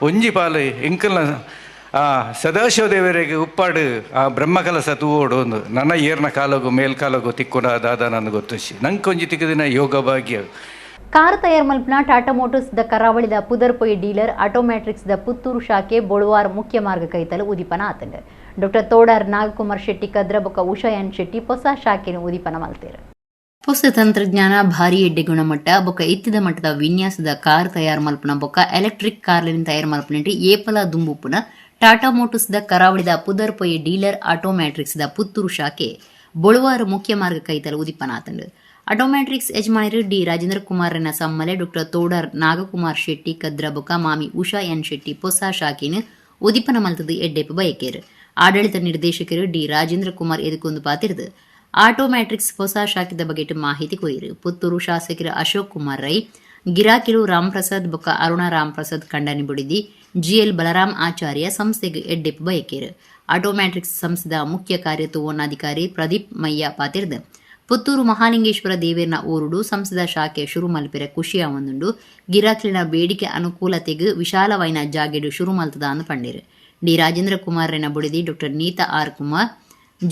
ಒಂಜಿ ಪಾಲು ಎಂಕಲ್ನ ಆ ಸದಾಶಿವ ದೇವರಿಗೆ ಉಪ್ಪಾಡು ಆ ಬ್ರಹ್ಮಕಲಸ ತೂವೋಡು ಒಂದು ನನ್ನ ಏರ್ನ ಕಾಲಗು ಮೇಲ್ಕಾಲಗು ತಿಕ್ಕೊಡ ದಾದ ನನಗೆ ಗೊತ್ತುಶಿ ನಂಗೆ ಒಂಜಿ ತಿಕ್ಕದಿನ ಯೋಗ ಭಾಗ್ಯ. ಕಾರ್ ತಯಾರ್ ಮಲ್ಪನ ಟಾಟಾ ಮೋಟಾರ್ಸ್ the ಕರಾವಳಿದ ಪುದರ್ಪೊಯ್ ಡೀಲರ್ ಆಟೋಮ್ಯಾಟ್ರಿಕ್ಸ್ the Puttur ಶಾಖೆ ಬೊಳುವಾರ್ ಮುಖ್ಯ ಮಾರ್ಗ ಕೈತಲು ಉದಿಪನ ಆತಂಡ್. ಡಾಕ್ಟರ್ ತೋಡಾರ್ ನಾಗಕುಮಾರ್ ಶೆಟ್ಟಿ ಕದ್ರ ಬೊಕ್ಕ ಉಷಾ ಎನ್ ಶೆಟ್ಟಿ ಹೊಸ ಶಾಖೆನು ಉದಿಪನ ಮಲ್ತೇರು. ಹೊಸ ತಂತ್ರಜ್ಞಾನ ಭಾರಿ ಎಡ್ಡೆ ಗುಣಮಟ್ಟ ಬೊಕ್ಕ ಎತ್ತಿದ ಮಟ್ಟದ ವಿನ್ಯಾಸದ ಕಾರ್ ತಯಾರ್ ಮಲ್ಪನ ಬೊಕ್ಕ ಎಲೆಕ್ಟ್ರಿಕ್ ಕಾರ್ಲಿನ ತಯಾರ್ ಮಲ್ಪನೆಂಟಿ ಏಪಲ ದುಂಬುಪ್ಪುನ ಟಾಟಾ ಮೋಟಾರ್ಸ್ the ಕರಾವಳಿದ ಪುದರ್ಪೊಯ್ ಡೀಲರ್ ಆಟೋಮ್ಯಾಟ್ರಿಕ್ಸ್ the Puttur ಶಾಖೆ ಬೊಳುವಾರ್ ಮುಖ್ಯ ಮಾರ್ಗ ಕೈತಲು ಉದಿಪನ ಆತಂಡ್. ಆಟೋಮ್ಯಾಟ್ರಿಕ್ಸ್ ಯಜಮಾನರು ಡಿ ರಾಜೇಂದ್ರ ಕುಮಾರನ ಸಮ್ಮಲೆ ಡಾಕ್ಟರ್ ತೋಡರ್ ನಾಗಕುಮಾರ್ ಶೆಟ್ಟಿ ಕದ್ರ ಬೊಕ್ಕ ಮಾಮಿ ಉಷಾ ಎನ್ ಶೆಟ್ಟಿ ಪೊಸ ಶಾಖೆನು ಉದಿಪನ ಮಲ್ತದ ಎಡ್ಡೆಪ್ಪು ಬಯಕೇರು. ಆಡಳಿತ ನಿರ್ದೇಶಕರು ಡಿ ರಾಜೇಂದ್ರ ಕುಮಾರ್ ಎದುಕೊಂದು ಪಾತಿರ್ದು ಆಟೋಮ್ಯಾಟ್ರಿಕ್ಸ್ ಹೊಸ ಶಾಖೆದ ಬಗೆಟ್ ಮಾಹಿತಿ ಕೊರಿಯರು. ಪುತ್ತೂರು ಶಾಸಕರು ಅಶೋಕ್ ಕುಮಾರ್ ರೈ, ಗಿರಾಕಿಲು ರಾಮ್ಪ್ರಸಾದ್ ಬೊಕ್ಕ ಅರುಣ ರಾಮ್ಪ್ರಸಾದ್ ಕಂಡನಿ ಬುಡಿದಿ ಜಿಎಲ್ ಬಲರಾಮ್ ಆಚಾರ್ಯ ಸಂಸ್ಥೆಗೆ ಎಡ್ಡೆಪ್ಪು ಬಯಕೇರು. ಆಟೋಮ್ಯಾಟ್ರಿಕ್ಸ್ ಸಂಸ್ಥೆದ ಮುಖ್ಯ ಕಾರ್ಯತುವನ್ನಾಧಿಕಾರಿ ಪ್ರದೀಪ್ ಮಯ್ಯ ಪಾತಿರ್ದು ಪುತ್ತೂರು ಮಹಾಲಿಂಗೇಶ್ವರ ದೇವೇರ್ನ ಊರುಡು ಸಂಸ್ಥೆದ ಶಾಖೆ ಶುರು ಮಲ್ಪಿರ ಖುಷಿಯ ಒಂದುಂಡು ಗಿರಾಕಿಲಿನ ಬೇಡಿಕೆ ಅನುಕೂಲತೆಗೆ ವಿಶಾಲವೈನ ಜಾಗೆಡು ಶುರು ಮಲ್ತದ ಅಂದು ಪಂಡೇರು. ಡಿ ರಾಜೇಂದ್ರ ಕುಮಾರ್ರೆನ ಬುಡಿದಿ ಡಾಕ್ಟರ್ ನೀತಾ ಆರ್ ಕುಮಾರ್,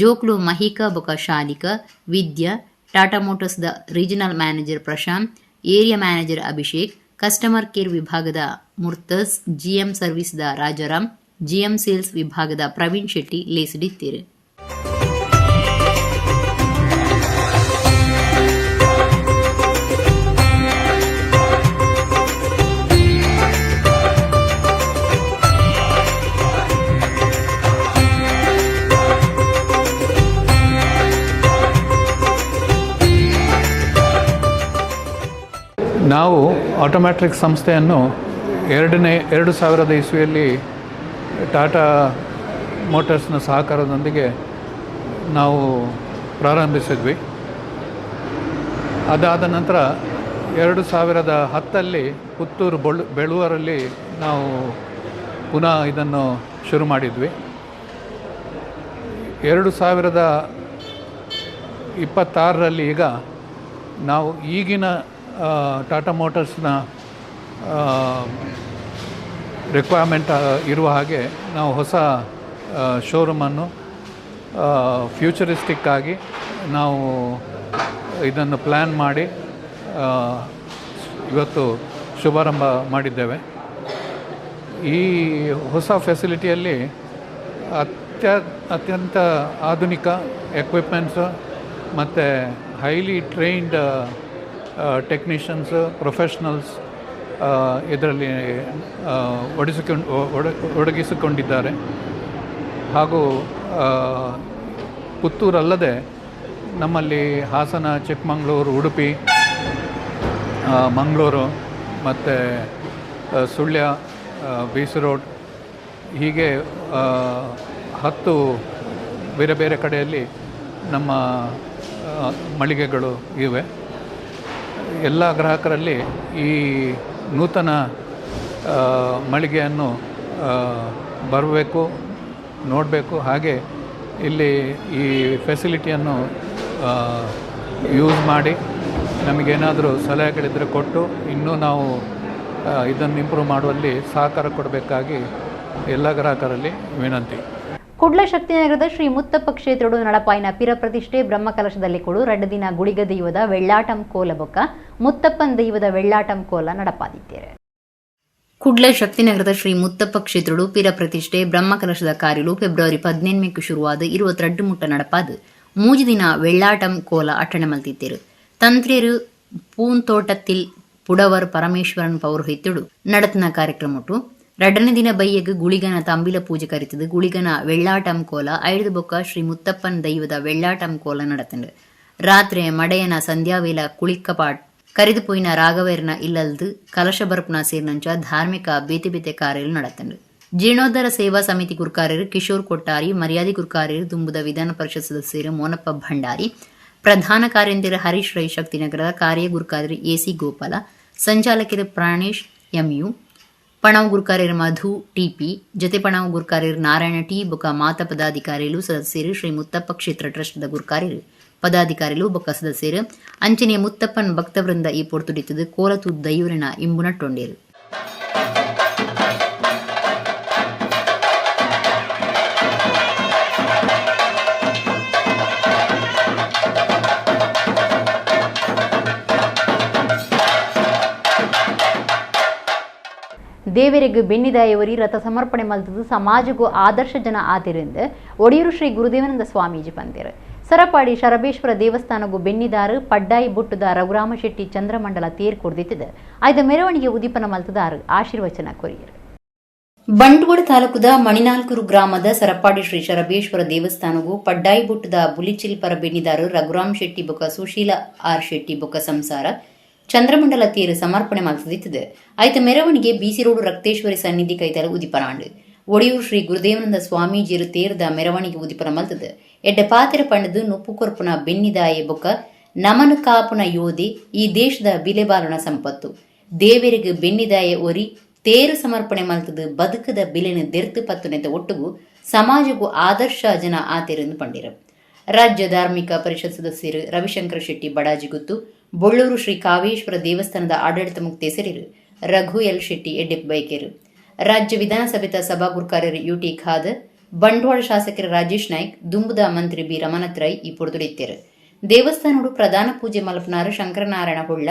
ಜೋಕ್ಲು ಮಹಿಕಾ ಬೊಕ ಶಾಲಿಕಾ ವಿದ್ಯಾ, Tata motors the regional manager Prashanth, area manager Abhishek, customer care ವಿಭಾಗದ ಮುರ್ತಜ್, GM service the Rajaram, GM sales ವಿಭಾಗದ ಪ್ರವೀಣ್ ಶೆಟ್ಟಿ ಲೇಸಿಡಿತ್ತೀರು. ನಾವು ಆಟೋಮ್ಯಾಟ್ರಿಕ್ಸ್ ಸಂಸ್ಥೆಯನ್ನು 2000 ಇಸ್ವಿಯಲ್ಲಿ ಟಾಟಾ ಮೋಟರ್ಸ್ನ ಸಹಕಾರದೊಂದಿಗೆ ನಾವು ಪ್ರಾರಂಭಿಸಿದ್ವಿ. ಅದಾದ ನಂತರ 2010ರಲ್ಲಿ ಪುತ್ತೂರು ಬೆಳುವರಲ್ಲಿ ನಾವು ಪುನಃ ಇದನ್ನು ಶುರು ಮಾಡಿದ್ವಿ. 2026ರಲ್ಲಿ ಈಗ ನಾವು ಈಗಿನ ಟಾಟಾ ಮೋಟರ್ಸ್ನ ರಿಕ್ವೈರ್ಮೆಂಟ್ ಇರುವ ಹಾಗೆ ನಾವು ಹೊಸ ಶೋರೂಮನ್ನು ಫ್ಯೂಚರಿಸ್ಟಿಕ್ ಆಗಿ ನಾವು ಇದನ್ನು ಪ್ಲ್ಯಾನ್ ಮಾಡಿ ಇವತ್ತು ಶುಭಾರಂಭ ಮಾಡಿದ್ದೇವೆ. ಈ ಹೊಸ ಫೆಸಿಲಿಟಿಯಲ್ಲಿ ಅತ್ಯಂತ ಆಧುನಿಕ ಎಕ್ವಿಪ್ಮೆಂಟ್ಸು ಮತ್ತು ಹೈಲಿ ಟ್ರೈನ್ಡ್ ಟೆಕ್ನಿಷಿಯನ್ಸ್, ಪ್ರೊಫೆಷ್ನಲ್ಸ್ ಇದರಲ್ಲಿ ಒಡಗಿಸಿಕೊಂಡಿದ್ದಾರೆ. ಹಾಗೂ ಪುತ್ತೂರಲ್ಲದೆ ನಮ್ಮಲ್ಲಿ ಹಾಸನ, ಚಿಕ್ಕಮಂಗ್ಳೂರು, ಉಡುಪಿ, ಮಂಗಳೂರು ಮತ್ತು ಸುಳ್ಯ, ಬೀಸು ರೋಡ್ ಹೀಗೆ 10 ಬೇರೆ ಬೇರೆ ಕಡೆಯಲ್ಲಿ ನಮ್ಮ ಮಳಿಗೆಗಳು ಇವೆ. ಎಲ್ಲ ಗ್ರಾಹಕರಲ್ಲಿ ಈ ನೂತನ ಮಳಿಗೆಯನ್ನು ಬರಬೇಕು, ನೋಡಬೇಕು, ಹಾಗೆ ಇಲ್ಲಿ ಈ ಫೆಸಿಲಿಟಿಯನ್ನು ಯೂಸ್ ಮಾಡಿ ನಮಗೇನಾದರೂ ಸಲಹೆಗಳಿದ್ದರೆ ಕೊಟ್ಟು ಇನ್ನೂ ನಾವು ಇದನ್ನು ಇಂಪ್ರೂವ್ ಮಾಡುವಲ್ಲಿ ಸಹಕಾರ ಕೊಡಬೇಕಾಗಿ ಎಲ್ಲ ಗ್ರಾಹಕರಲ್ಲಿ ವಿನಂತಿ. ಕುಡ್ಲ ಶಕ್ತಿನಗರದ ಶ್ರೀ ಮುತ್ತಪ್ಪ ಕ್ಷೇತ್ರಡು ನಡಪಾಯಿನ ಪಿರ ಪ್ರತಿಷ್ಠೆ ಬ್ರಹ್ಮಕಲಶದಲ್ಲಿ ಕೊಡು ರಡ್ಡು ದಿನ ಗುಳಿಗ ದೈವದ ವೆಳ್ಳಾಟಂ ಕೋಲ ಬೊಕ್ಕ ಮುತ್ತಪ್ಪನ್ ದೈವದ ವೆಳ್ಳಾಟಂ ಕೋಲ ನಡಪಾದಿದ್ದೇವೆ. ಕುಡ್ಲ ಶಕ್ತಿನಗರದ ಶ್ರೀ ಮುತ್ತಪ್ಪ ಕ್ಷೇತ್ರಡು ಪಿರ ಪ್ರತಿಷ್ಠೆ ಬ್ರಹ್ಮಕಲಶದ ಕಾರ್ಯಲು ಫೆಬ್ರವರಿ 18ಕ್ಕೆ ಶುರುವಾದ 22 ಮುಟ್ಟ ನಡಪಾದು 3 ದಿನ ವೆಳ್ಳಾಟಂ ಕೋಲ ಅಟ್ಟಣೆ ಮಲ್ತಿದ್ದೇರು. ತಂತ್ರಿಯರು ಪೂಂತೋಟத்தில் ಪುಡವರ್ ಪರಮೇಶ್ವರನ್ ಪೌರೋಹಿತ್ಯಡು ನಡತನ ಕಾರ್ಯಕ್ರಮಟು ರಡ್ಡನೇ ದಿನ ಬೈಯಗ್ ಗುಳಿಗನ ತಂಬಿಲ ಪೂಜೆ ಕರಿತದು ಗುಳಿಗನ ವೆಳ್ಳಾಟಂ ಕೋಲ ಐದು ಬೊಕ್ಕ ಶ್ರೀ ಮುತ್ತಪ್ಪನ್ ದೈವದ ವೆಳ್ಳಾಟಂ ಕೋಲ ನಡತಂಡು. ರಾತ್ರಿ ಮಡೆಯನ ಸಂಧ್ಯಾವೇಲ ಕುಳಿಕ್ಕಪಾಟ್ ಕರಿದು ಪೋಯಿನ ರಾಘವೇರ್ನ ಇಲ್ಲಲ್ದು ಕಲಶ ಬರ್ಪುನ ಸೇರಿನಂಚ ಧಾರ್ಮಿಕ ಬೇತೆ ಬೇತೆ ಕಾರ್ಯಲು ನಡತಂಡು. ಜೀರ್ಣೋದ್ಧಾರ ಸೇವಾ ಸಮಿತಿ ಗುರ್ಕಾರ್ಯರು ಕಿಶೋರ್ ಕೊಟ್ಟಾರಿ, ಮರ್ಯಾದೆ ಗುರ್ಕಾರ್ಯರು ದುಂಬುದ ವಿಧಾನ ಪರಿಷತ್ ಸದಸ್ಯರು ಮೋನಪ್ಪ ಭಂಡಾರಿ, ಪ್ರಧಾನ ಕಾರ್ಯಂತಿರು ಹರೀಶ್ ರೈ ಶಕ್ತಿನಗರದ ಕಾರ್ಯ ಗುರ್ಕಾರ್ಯರು ಎಸಿ ಗೋಪಾಲ, ಸಂಚಾಲಕರು ಪ್ರಾಣೇಶ್ ಎಂಯು, ಪಣವು ಗುರುಕಾರ್ಯರು ಮಧು ಟಿಪಿ, ಜೊತೆ ಪಣವು ಗುರುಕಾರ್ಯರು ನಾರಾಯಣ ಟಿ ಬೊಕ ಮಾತ ಪದಾಧಿಕಾರಿಗಳು ಸದಸ್ಯರು ಶ್ರೀ ಮುತ್ತಪ್ಪ ಕ್ಷೇತ್ರ ಟ್ರಸ್ಟ್ದ ಗುರುಕಾರ್ಯರು ಪದಾಧಿಕಾರಿಗಳು ಬೊಕ್ಕ ಸದಸ್ಯರು ಅಂಚನೆಯ ಮುತ್ತಪ್ಪನ್ ಭಕ್ತವೃಂದ ಈ ಪೊರ್ತುಡಿತದು ಕೋಲತು ದೈವರಿನ ಇಂಬುನಟ್ಟೊಂಡೇರು. ದೇವರಿಗೆ ಬೆನ್ನಿದಾಯವರಿ ರಥ ಸಮರ್ಪಣೆ ಮಲ್ತದು ಸಮಾಜಕ್ಕೂ ಆದರ್ಶ ಜನ ಆತಿರಿಂದ ಒಡಿಯೂರು ಶ್ರೀ ಗುರುದೇವಾನಂದ ಸ್ವಾಮೀಜಿ ಪಂದಿರು. ಸರಪಾಡಿ ಶರಬೇಶ್ವರ ದೇವಸ್ಥಾನಗೂ ಬೆನ್ನಿದಾರು ಪಡ್ಡಾಯಿ ಬುಟ್ಟದ ರಘುರಾಮ ಶೆಟ್ಟಿ ಚಂದ್ರಮಂಡಲ ತೇರ್ ಕೊಡ್ದಿತ್ತಿದೆ. ಆಯ್ದ ಮೆರವಣಿಗೆ ಉದೀಪನ ಮಲ್ತದಾರು ಆಶೀರ್ವಚನ ಕೊರಿಯರು. ಬಂಟ್ವಾಳ ತಾಲೂಕುದ ಮಣಿನಾಲ್ಕೂರು ಗ್ರಾಮದ ಸರಪಾಡಿ ಶ್ರೀ ಶರಬೇಶ್ವರ ದೇವಸ್ಥಾನಗೂ ಪಡ್ಡಾಯಿ ಬುಟ್ಟದ ಬುಲಿಚಿಲ್ಪರ ಬೆನ್ನಿದಾರು ರಘುರಾಮ್ ಶೆಟ್ಟಿ ಬೊಕ ಸುಶೀಲ ಆರ್ ಶೆಟ್ಟಿ ಬೊಕ ಸಂಸಾರ ಚಂದ್ರಮಂಡಲ ತೇರು ಸಮರ್ಪಣೆ ಮಲ್ತದಿತ್ತದೆ. ಆಯ್ತ ಮೆರವಣಿಗೆ ಬಿಸಿ ರೋಡು ರಕ್ತೇಶ್ವರಿ ಸನ್ನಿಧಿ ಕೈತಲ ಉದಿಪನಾಂಡು. ಒಡಿಯೂರು ಶ್ರೀ ಗುರುದೇವಾನಂದ ಸ್ವಾಮೀಜಿಯರು ತೇರ್ದ ಮೆರವಣಿಗೆ ಉದಿಪನ ಮಲ್ತದೆ. ಎಡ್ಡ ಪಾತಿರ ಪಂಡದು ನುಪ್ಪು ಕೊರ್ಪುನ ಬೆನ್ನಿದಾಯ ಬೊಕ್ಕ ನಮನು ಕಾಪುನ ಯೋಧಿ ಈ ದೇಶದ ಬಿಲೆಬಾಲುನ ಸಂಪತ್ತು. ದೇವರಿಗೆ ಬೆನ್ನಿದಾಯ ಒರಿ ತೇರು ಸಮರ್ಪಣೆ ಮಲ್ತದು ಬದುಕದ ಬಿಲೆನ ದೆರ್ತು ಪತ್ತುನೆತ ಒಟ್ಟುಗು ಸಮಾಜಕ್ಕೂ ಆದರ್ಶ ಜನ ಆತೇರೆಂದು ಪಂಡಿರು. ರಾಜ್ಯ ಧಾರ್ಮಿಕ ಪರಿಷತ್ ಸದಸ್ಯರು ರವಿಶಂಕರ ಶೆಟ್ಟಿ ಬಡಾಜಿಗುತ್ತು, ಬೊಳ್ಳೂರು ಶ್ರೀ ಕಾವೇಶ್ವರ ದೇವಸ್ಥಾನದ ಆಡಳಿತ ಮುಕ್ತೇಸರಿರು ರಘು ಎಲ್ ಶೆಟ್ಟಿ ಎಡ್ಡೆಪ್ ಬೈಕೇರು, ರಾಜ್ಯ ವಿಧಾನಸಭೆತ ಸಭಾಗುರ್ಕಾರ್ಯರು ಯುಟಿ ಖಾದರ್, ಬಂಟ್ವಾಳ ಶಾಸಕರು ರಾಜೇಶ್ ನಾಯ್ಕ್, ದುಂಬುದ ಮಂತ್ರಿ ಬಿ ರಮನಾಥ್ ರೈ ಈ ಪೊರ್ತುಡಿತ್ತೇರು. ದೇವಸ್ಥಾನಡು ಪ್ರಧಾನ ಪೂಜೆ ಮಲ್ಪನಾರು ಶಂಕರನಾರಾಯಣ ಹೊಳ್ಳ,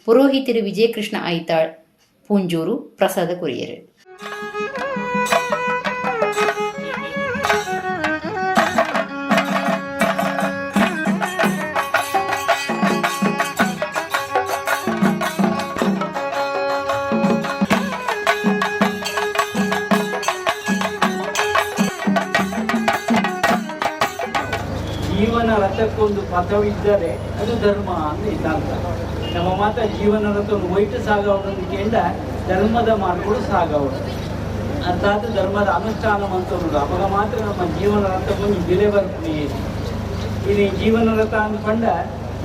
ಪುರೋಹಿತರು ವಿಜಯಕೃಷ್ಣ ಐತಾಳ್ ಪೂಂಜೂರು ಪ್ರಸಾದ ಕೊರಿಯರು. ಜೀವನ ರಥಕ್ಕೊಂದು ಪಥವಿದ್ದರೆ ಅದು ಧರ್ಮ ಅಂತ ಇದ್ದಂತ ನಮ್ಮ ಮಾತ ಜೀವನ ರಥವನ್ನು ಒಯ್ಟು ಸಾಗವನು ಕೇಂದ್ರ ಧರ್ಮದ ಮಾರ್ಗಗಳು ಸಾಗವನು ಅರ್ಥಾತ್ ಧರ್ಮದ ಅನುಷ್ಠಾನ ಅಂತ ಅವಾಗ ಮಾತ್ರ ನಮ್ಮ ಜೀವನ ರಥಕ್ಕೊಂದು ಬೆಲೆ ಬರ್ತೀನಿ. ಇಲ್ಲಿ ಜೀವನ ರಥ ಅಂದ್ಕೊಂಡ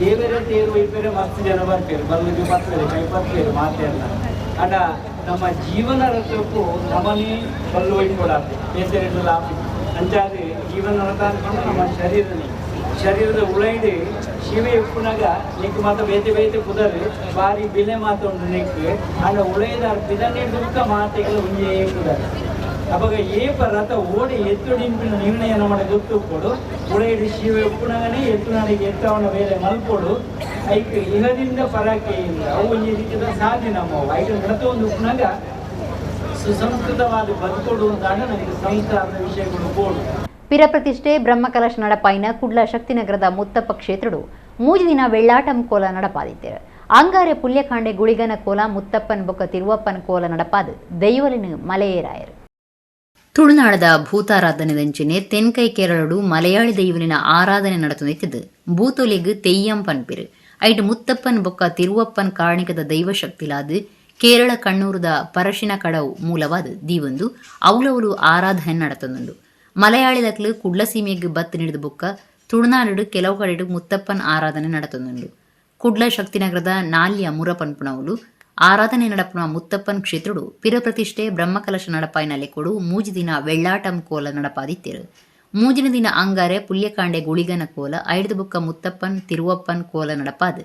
ದೇವರೇ ತೇರು ಒಯ್ಪೇರೆ ಮಸ್ತ್ ಜನ ಬರ್ತೀರಿ, ಬಲ್ಲಿಗೆ ಬರ್ತಾರೆ, ಕೈ ಬರ್ತೀರಿ ಮಾತೆಲ್ಲ. ಅಡ ನಮ್ಮ ಜೀವನ ರಥಕ್ಕೂ ನಮನೇ ಬಲ್ಲು ಒಯ್ಕೊಡಾತೆ ಬೇಸರ ಲಾಭ ಅಂಚಾದ್ರೆ ಜೀವನ ರಥ ಅಂದ್ಕೊಂಡು ನಮ್ಮ ಶರೀರನೇ ಶರೀರದ ಉಳೈಡು ಶಿವೆ ಉಪ್ಪುನಾಗ ನಿಕ್ ಮಾತ ಬೇತೆ ಬೇತೆ ಕುದರೆ ಬಾರಿ ಬಿಲೆ ಮಾತುಂಡು ನಿಕ್ ಅಂಡ ಉಳೈದ ಬಿದನ್ನಿಡ್ದು ಬುಕ್ಕ ಮಾತೆಗಳ ಒಂಜೇ ಕುದರೆ ಅವಾಗ ಏಪ ರಥ ಓಡಿ ಎತ್ತುಡಿಂಪಿನ ನಿರ್ಣಯ ನಮ್ಮ ಗೊತ್ತು ಕೊಡು ಉಳೈಡು ಶಿವೆ ಉಪ್ಪುನಾಗನೇ ಎತ್ತು ನನಗೆ ಎತ್ತವನ ಬೇರೆ ಮಲ್ಕೊಡು ಐಕ್ ಇಹದಿಂದ ಪರಾಕೆಯಿಂದ ಅವು ಒಂಜಿ ರೀತಿಯ ಸಾಧಿ ನಮ್ಮ ಐಕ ನಡತ ಒಂದು ಉಪ್ಪುನಾಗ ಸುಸಂಸ್ಕೃತವಾದ ಬದುಕೊಡು ಅಂತ ನನಗೆ ಸಂಸ್ಕಾರದ ವಿಷಯಗಳು ಕೋಡು. ಪಿರಪ್ರತಿಷ್ಠೆ ಬ್ರಹ್ಮಕಲಶ ನಡಪಾಯಿನ ಕುಡ್ಲ ಶಕ್ತಿನಗರದ ಮುತ್ತಪ್ಪ ಕ್ಷೇತ್ರಡು 3 ದಿನ ವೆಳ್ಳಾಟಂ ಕೋಲ ನಡಪಾದಿದ್ದೇರು. ಅಂಗಾರೆ ಪುಲ್ಯಕಾಂಡೆ ಗುಳಿಗನ ಕೋಲ ಮುತ್ತಪ್ಪನ್ ಬೊಕ್ಕ ತಿರುವಪ್ಪನ ಕೋಲ ನಡಪಾದು ದೈವಲಿನ ಮಲೆಯೇರಾಯರು. ತುಳುನಾಡದ ಭೂತಾರಾಧನೆದಂಚನೆ ತೆನ್ಕೈ ಕೇರಳಡು ಮಲಯಾಳಿ ದೈವಲಿನ ಆರಾಧನೆ ನಡೆತುನಿತ್ತಿದ್ದು ಭೂತೊಲಿಗು ತೆಯ್ಯಂ ಪನ್ಪಿರು. ಐಟು ಮುತ್ತಪ್ಪನ್ ಬೊಕ್ಕ ತಿರುವಪ್ಪನ್ ಕಾರಣಿಕದ ದೈವಶಕ್ತಿಲಾದು ಕೇರಳ ಕಣ್ಣೂರದ ಪರಶಿನ ಕಡವು ಮೂಲವಾದ ದೀವೊಂದು ಅವಲವಲು ಆರಾಧನೆ ನಡೆತುಂಡು. ಮಲಯಾಳಿದಕ್ಲು ಕುಡ್ಲ ಸೀಮೆಗೆ ಬತ್ತು ನೀಡಿದ ಬೊಕ್ಕ ತುಳುನಾಡು ಕೆಲವು ಕಡೆಡು ಮುತ್ತಪ್ಪನ್ ಆರಾಧನೆ ನಡೆತುಂಡು. ಕುಡ್ಲ ಶಕ್ತಿನಗರದ ನಾಲ್ಯ ಮುರಪನ್ಪುನವುಲು ಆರಾಧನೆ ನಡಪುನ ಮುತ್ತಪ್ಪನ್ ಕ್ಷೇತ್ರಡು ಪಿರಪ್ರತಿಷ್ಠೆ ಬ್ರಹ್ಮಕಲಶ ನಡಪಾಯಿನಲ್ಲಿ ಕೊಡು 3 ದಿನ ವೆಳ್ಳಾಟಂ ಕೋಲ ನಡಪಾದಿತ್ತೇರು. 3 ದಿನ ಅಂಗಾರೆ ಪುಲ್ಯಕಾಂಡೆ ಗುಳಿಗನ ಕೋಲ ಐದು ಬೊಕ್ಕ ಮುತ್ತಪ್ಪನ್ ತಿರುವಪ್ಪನ್ ಕೋಲ ನಡಪಾದು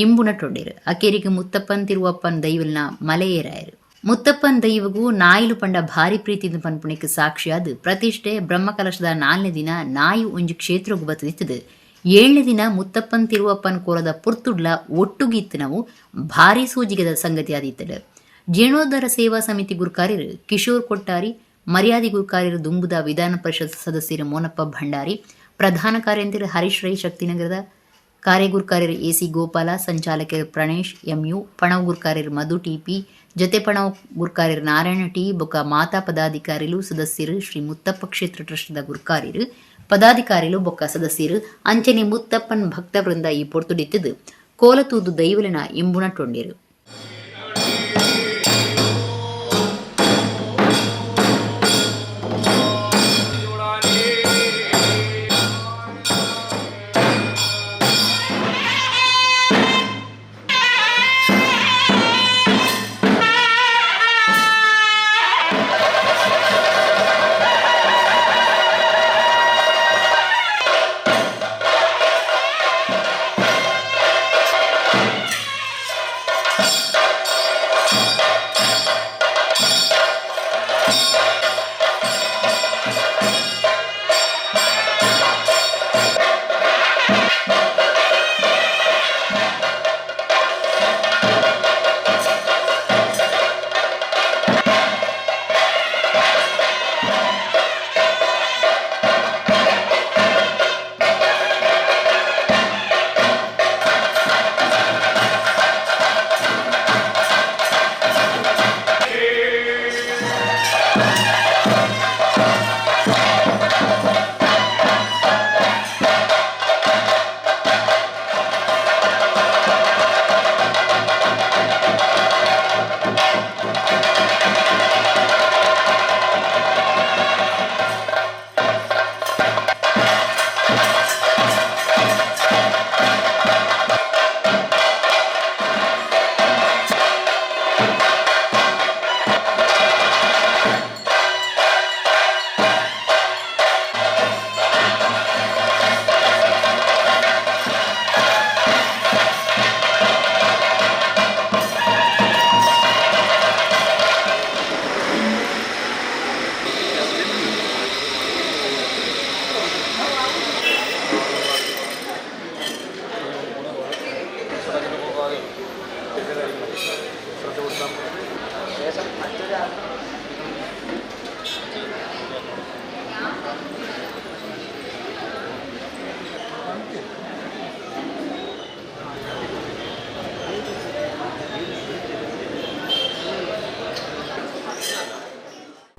ಇಂಬುನ ಟೊಂಡೇರು. ಅಕೇರಿಗೆ ಮುತ್ತಪ್ಪನ್ ತಿರುವಪ್ಪನ್ ದೈವಲ್ನ ಮಲೆಯೇರಾಯರು. ಮುತ್ತಪ್ಪನ್ ದೈವಗೂ ನಾಯಿಲು ಪಂಡ ಭಾರಿ ಪ್ರೀತಿದ ಪನ್ಪುಣಿಕ್ ಸಾಕ್ಷಿಯಾದ ಪ್ರತಿಷ್ಠೆ ಬ್ರಹ್ಮಕಲಶದ 4ನೇ ದಿನ ನಾಯಿ ಒಂಜಿ ಕ್ಷೇತ್ರಗು ಬತ್ತದಿತ್ತದು. 7ನೇ ದಿನ ಮುತ್ತಪ್ಪನ್ ತಿರುವಪ್ಪನ್ ಕೋಲದ ಪುರ್ತುಡ್ಲ ಒಟ್ಟುಗಿತ್ತನವು ಭಾರಿ ಸೂಜಿಗದ ಸಂಗತಿಯಾದಿತ್ತದು. ಜೀರ್ಣೋದ್ಧಾರ ಸೇವಾ ಸಮಿತಿ ಗುರುಕಾರ್ಯರು ಕಿಶೋರ್ ಕೊಟ್ಟಾರಿ, ಮರ್ಯಾದೆ ಗುರುಕಾರ್ಯರು ದುಂಬುದ ವಿಧಾನ ಪರಿಷತ್ ಸದಸ್ಯರು ಮೋನಪ್ಪ ಭಂಡಾರಿ, ಪ್ರಧಾನ ಕಾರ್ಯಂತರು ಹರೀಶ್ ರೈ ಶಕ್ತಿನಗರದ ಕಾರ್ಯಗುರುಕಾರ್ಯರು ಎಸಿ ಗೋಪಾಲ, ಸಂಚಾಲಕರು ಪ್ರಣೇಶ್ ಎಂಯು, ಪಣವು ಗುರುಕಾರ್ಯರು ಮಧು ಟಿಪಿ, ಜೊತೆ ಪಣವು ಗುರುಕಾರ್ಯರು ನಾರಾಯಣ ಟಿ, ಬೊಕ ಮಾತಾ ಪದಾಧಿಕಾರಿಲು ಸದಸ್ಯರು ಶ್ರೀ ಮುತ್ತಪ್ಪ ಕ್ಷೇತ್ರ ಟ್ರಸ್ಟ್ದ ಗುರುಕಾರ್ಯರು ಪದಾಧಿಕಾರಿಲು ಬೊಕ್ಕ ಸದಸ್ಯರು ಅಂಚನೆ ಮುತ್ತಪ್ಪನ್ ಭಕ್ತವೃಂದ ಈ ಪೊರ್ತುಡಿತ್ತದು ಕೋಲತೂದು ದೈವಲಿನ ಇಂಬುನ ಟೊಂಡಿರು.